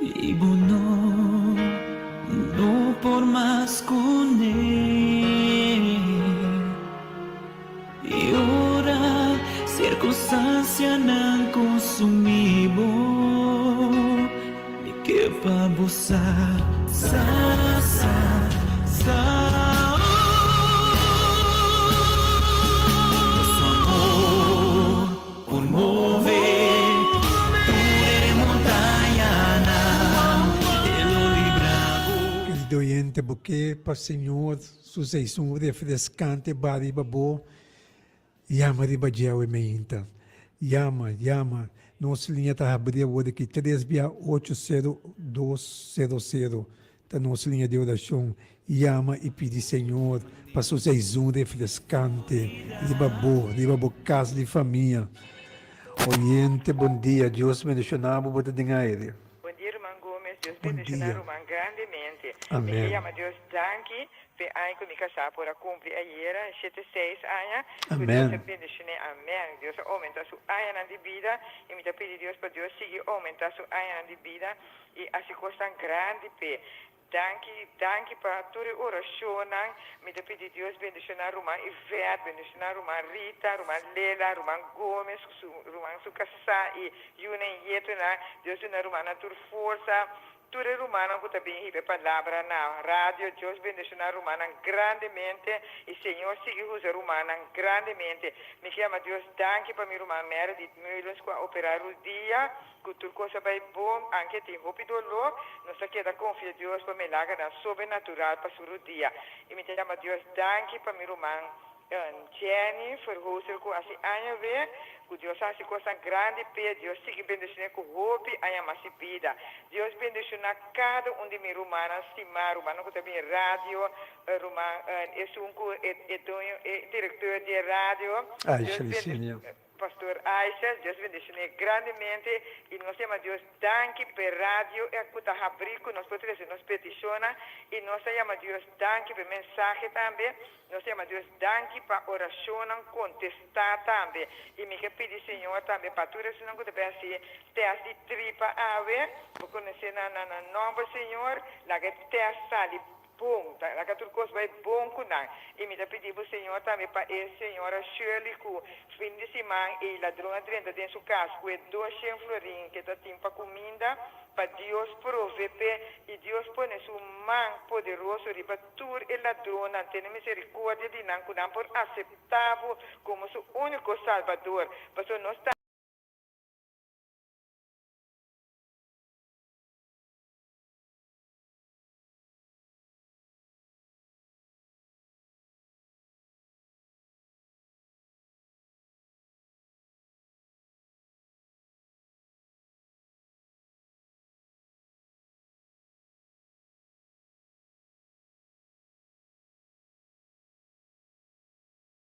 I bo no, no por mas kuné I ora sirkunstansianan konsumí bo Mi ke pa bo sa, sa, sa, sa Nos amor por move tur e montañanan, E lo libra bo. Kerido oyente, bo ke pa Señor su seisun refreskante ba riba bo? Yama riba dje awe meinta. Yama, yama. Nos liña ta habri awor aki, tres bia ocho sero dos sero sero ta nos liña di orashon. Yama i pidi Señor pa su seizun refreskante riba bo, riba bo kas di famia. Oyente, bon dia. Dios bendishoná bo, bo ta den aire. Bon dia ruman Gomez. mes. Dios Bon bendiciona dia. ruman grandemente. Mi ke Amen. yama Dios danki p'e aña ku mi kasá por a kumpli ayera, shete seis aña. Ku Dios a Amen. bendicione. Amen. Dios a oumenta su añanan di bida i mi ta pidi Dios pa Dios sigui oumenta su añanan di bida i hasi kosnan grandi p'e. Danki, danki pa tur e orashonnan. Mi ta pidi Dios bendishoná ruman Yvette, bendishoná ruman Rita, ruman Lela, ruman Gomez ku su ruman su kasá i yunan i yetonan. Dios duna rumannan tur forsa. Tur e rumannan ku ta bin hiba e palabra na radio, Dios bendishoná rumannan grandemente i Señor sigui usa rumannan grandemente. Mi ke yama Dios danki pa mi ruman Meredith Meulens ku a operá rudia. Ku tur kos a bai bon, anke tin hopi doló, nos ta keda konfia Dios pa milagernan sobrenatural pa su rudia. I mi ta yama Dios danki pa mi ruman Jenny Verhoezel ku hasi aña wee, ku Dios a hasi kosnan grandi p'e, Dios sigui bendishon'é ku hopi aña mas di bida. Dios bendishoná kada un di mi rumannan stimá, rumannan ku ta bin radio, ruman esun ku e doño, e direktor di e radio. Aisha Dios Licinia. Pastor Aisha, Dios bendicione grandemente y nos yama Dios danki p'e radio e cu ta habri cu nos por trece nos peticionnan y nos ta yama Dios danki p'e mensahe tambe, nos ta yama Dios danki pa oracionnan contesta tambe y mi ke pidi Señor tambe pa tur esunnan cu ta bay haci test di tripa awe, bo conoce nan nan nomber Señor, laga e test sali Bon, ta laga tur kos bai bon ku nan. I mi ta pidi bo Señor tambe pa e señora Shirley ku fin di siman ei ladron a drenta den su kas ku e doshen florin ke ta tin pa kuminda, pa Dios prove p'e i Dios pone su man poderoso riba tur e ladronnan, tene miserikordia di nan ku nan por aseptá bo komo su úniko Salbador. Pasobra nos ta.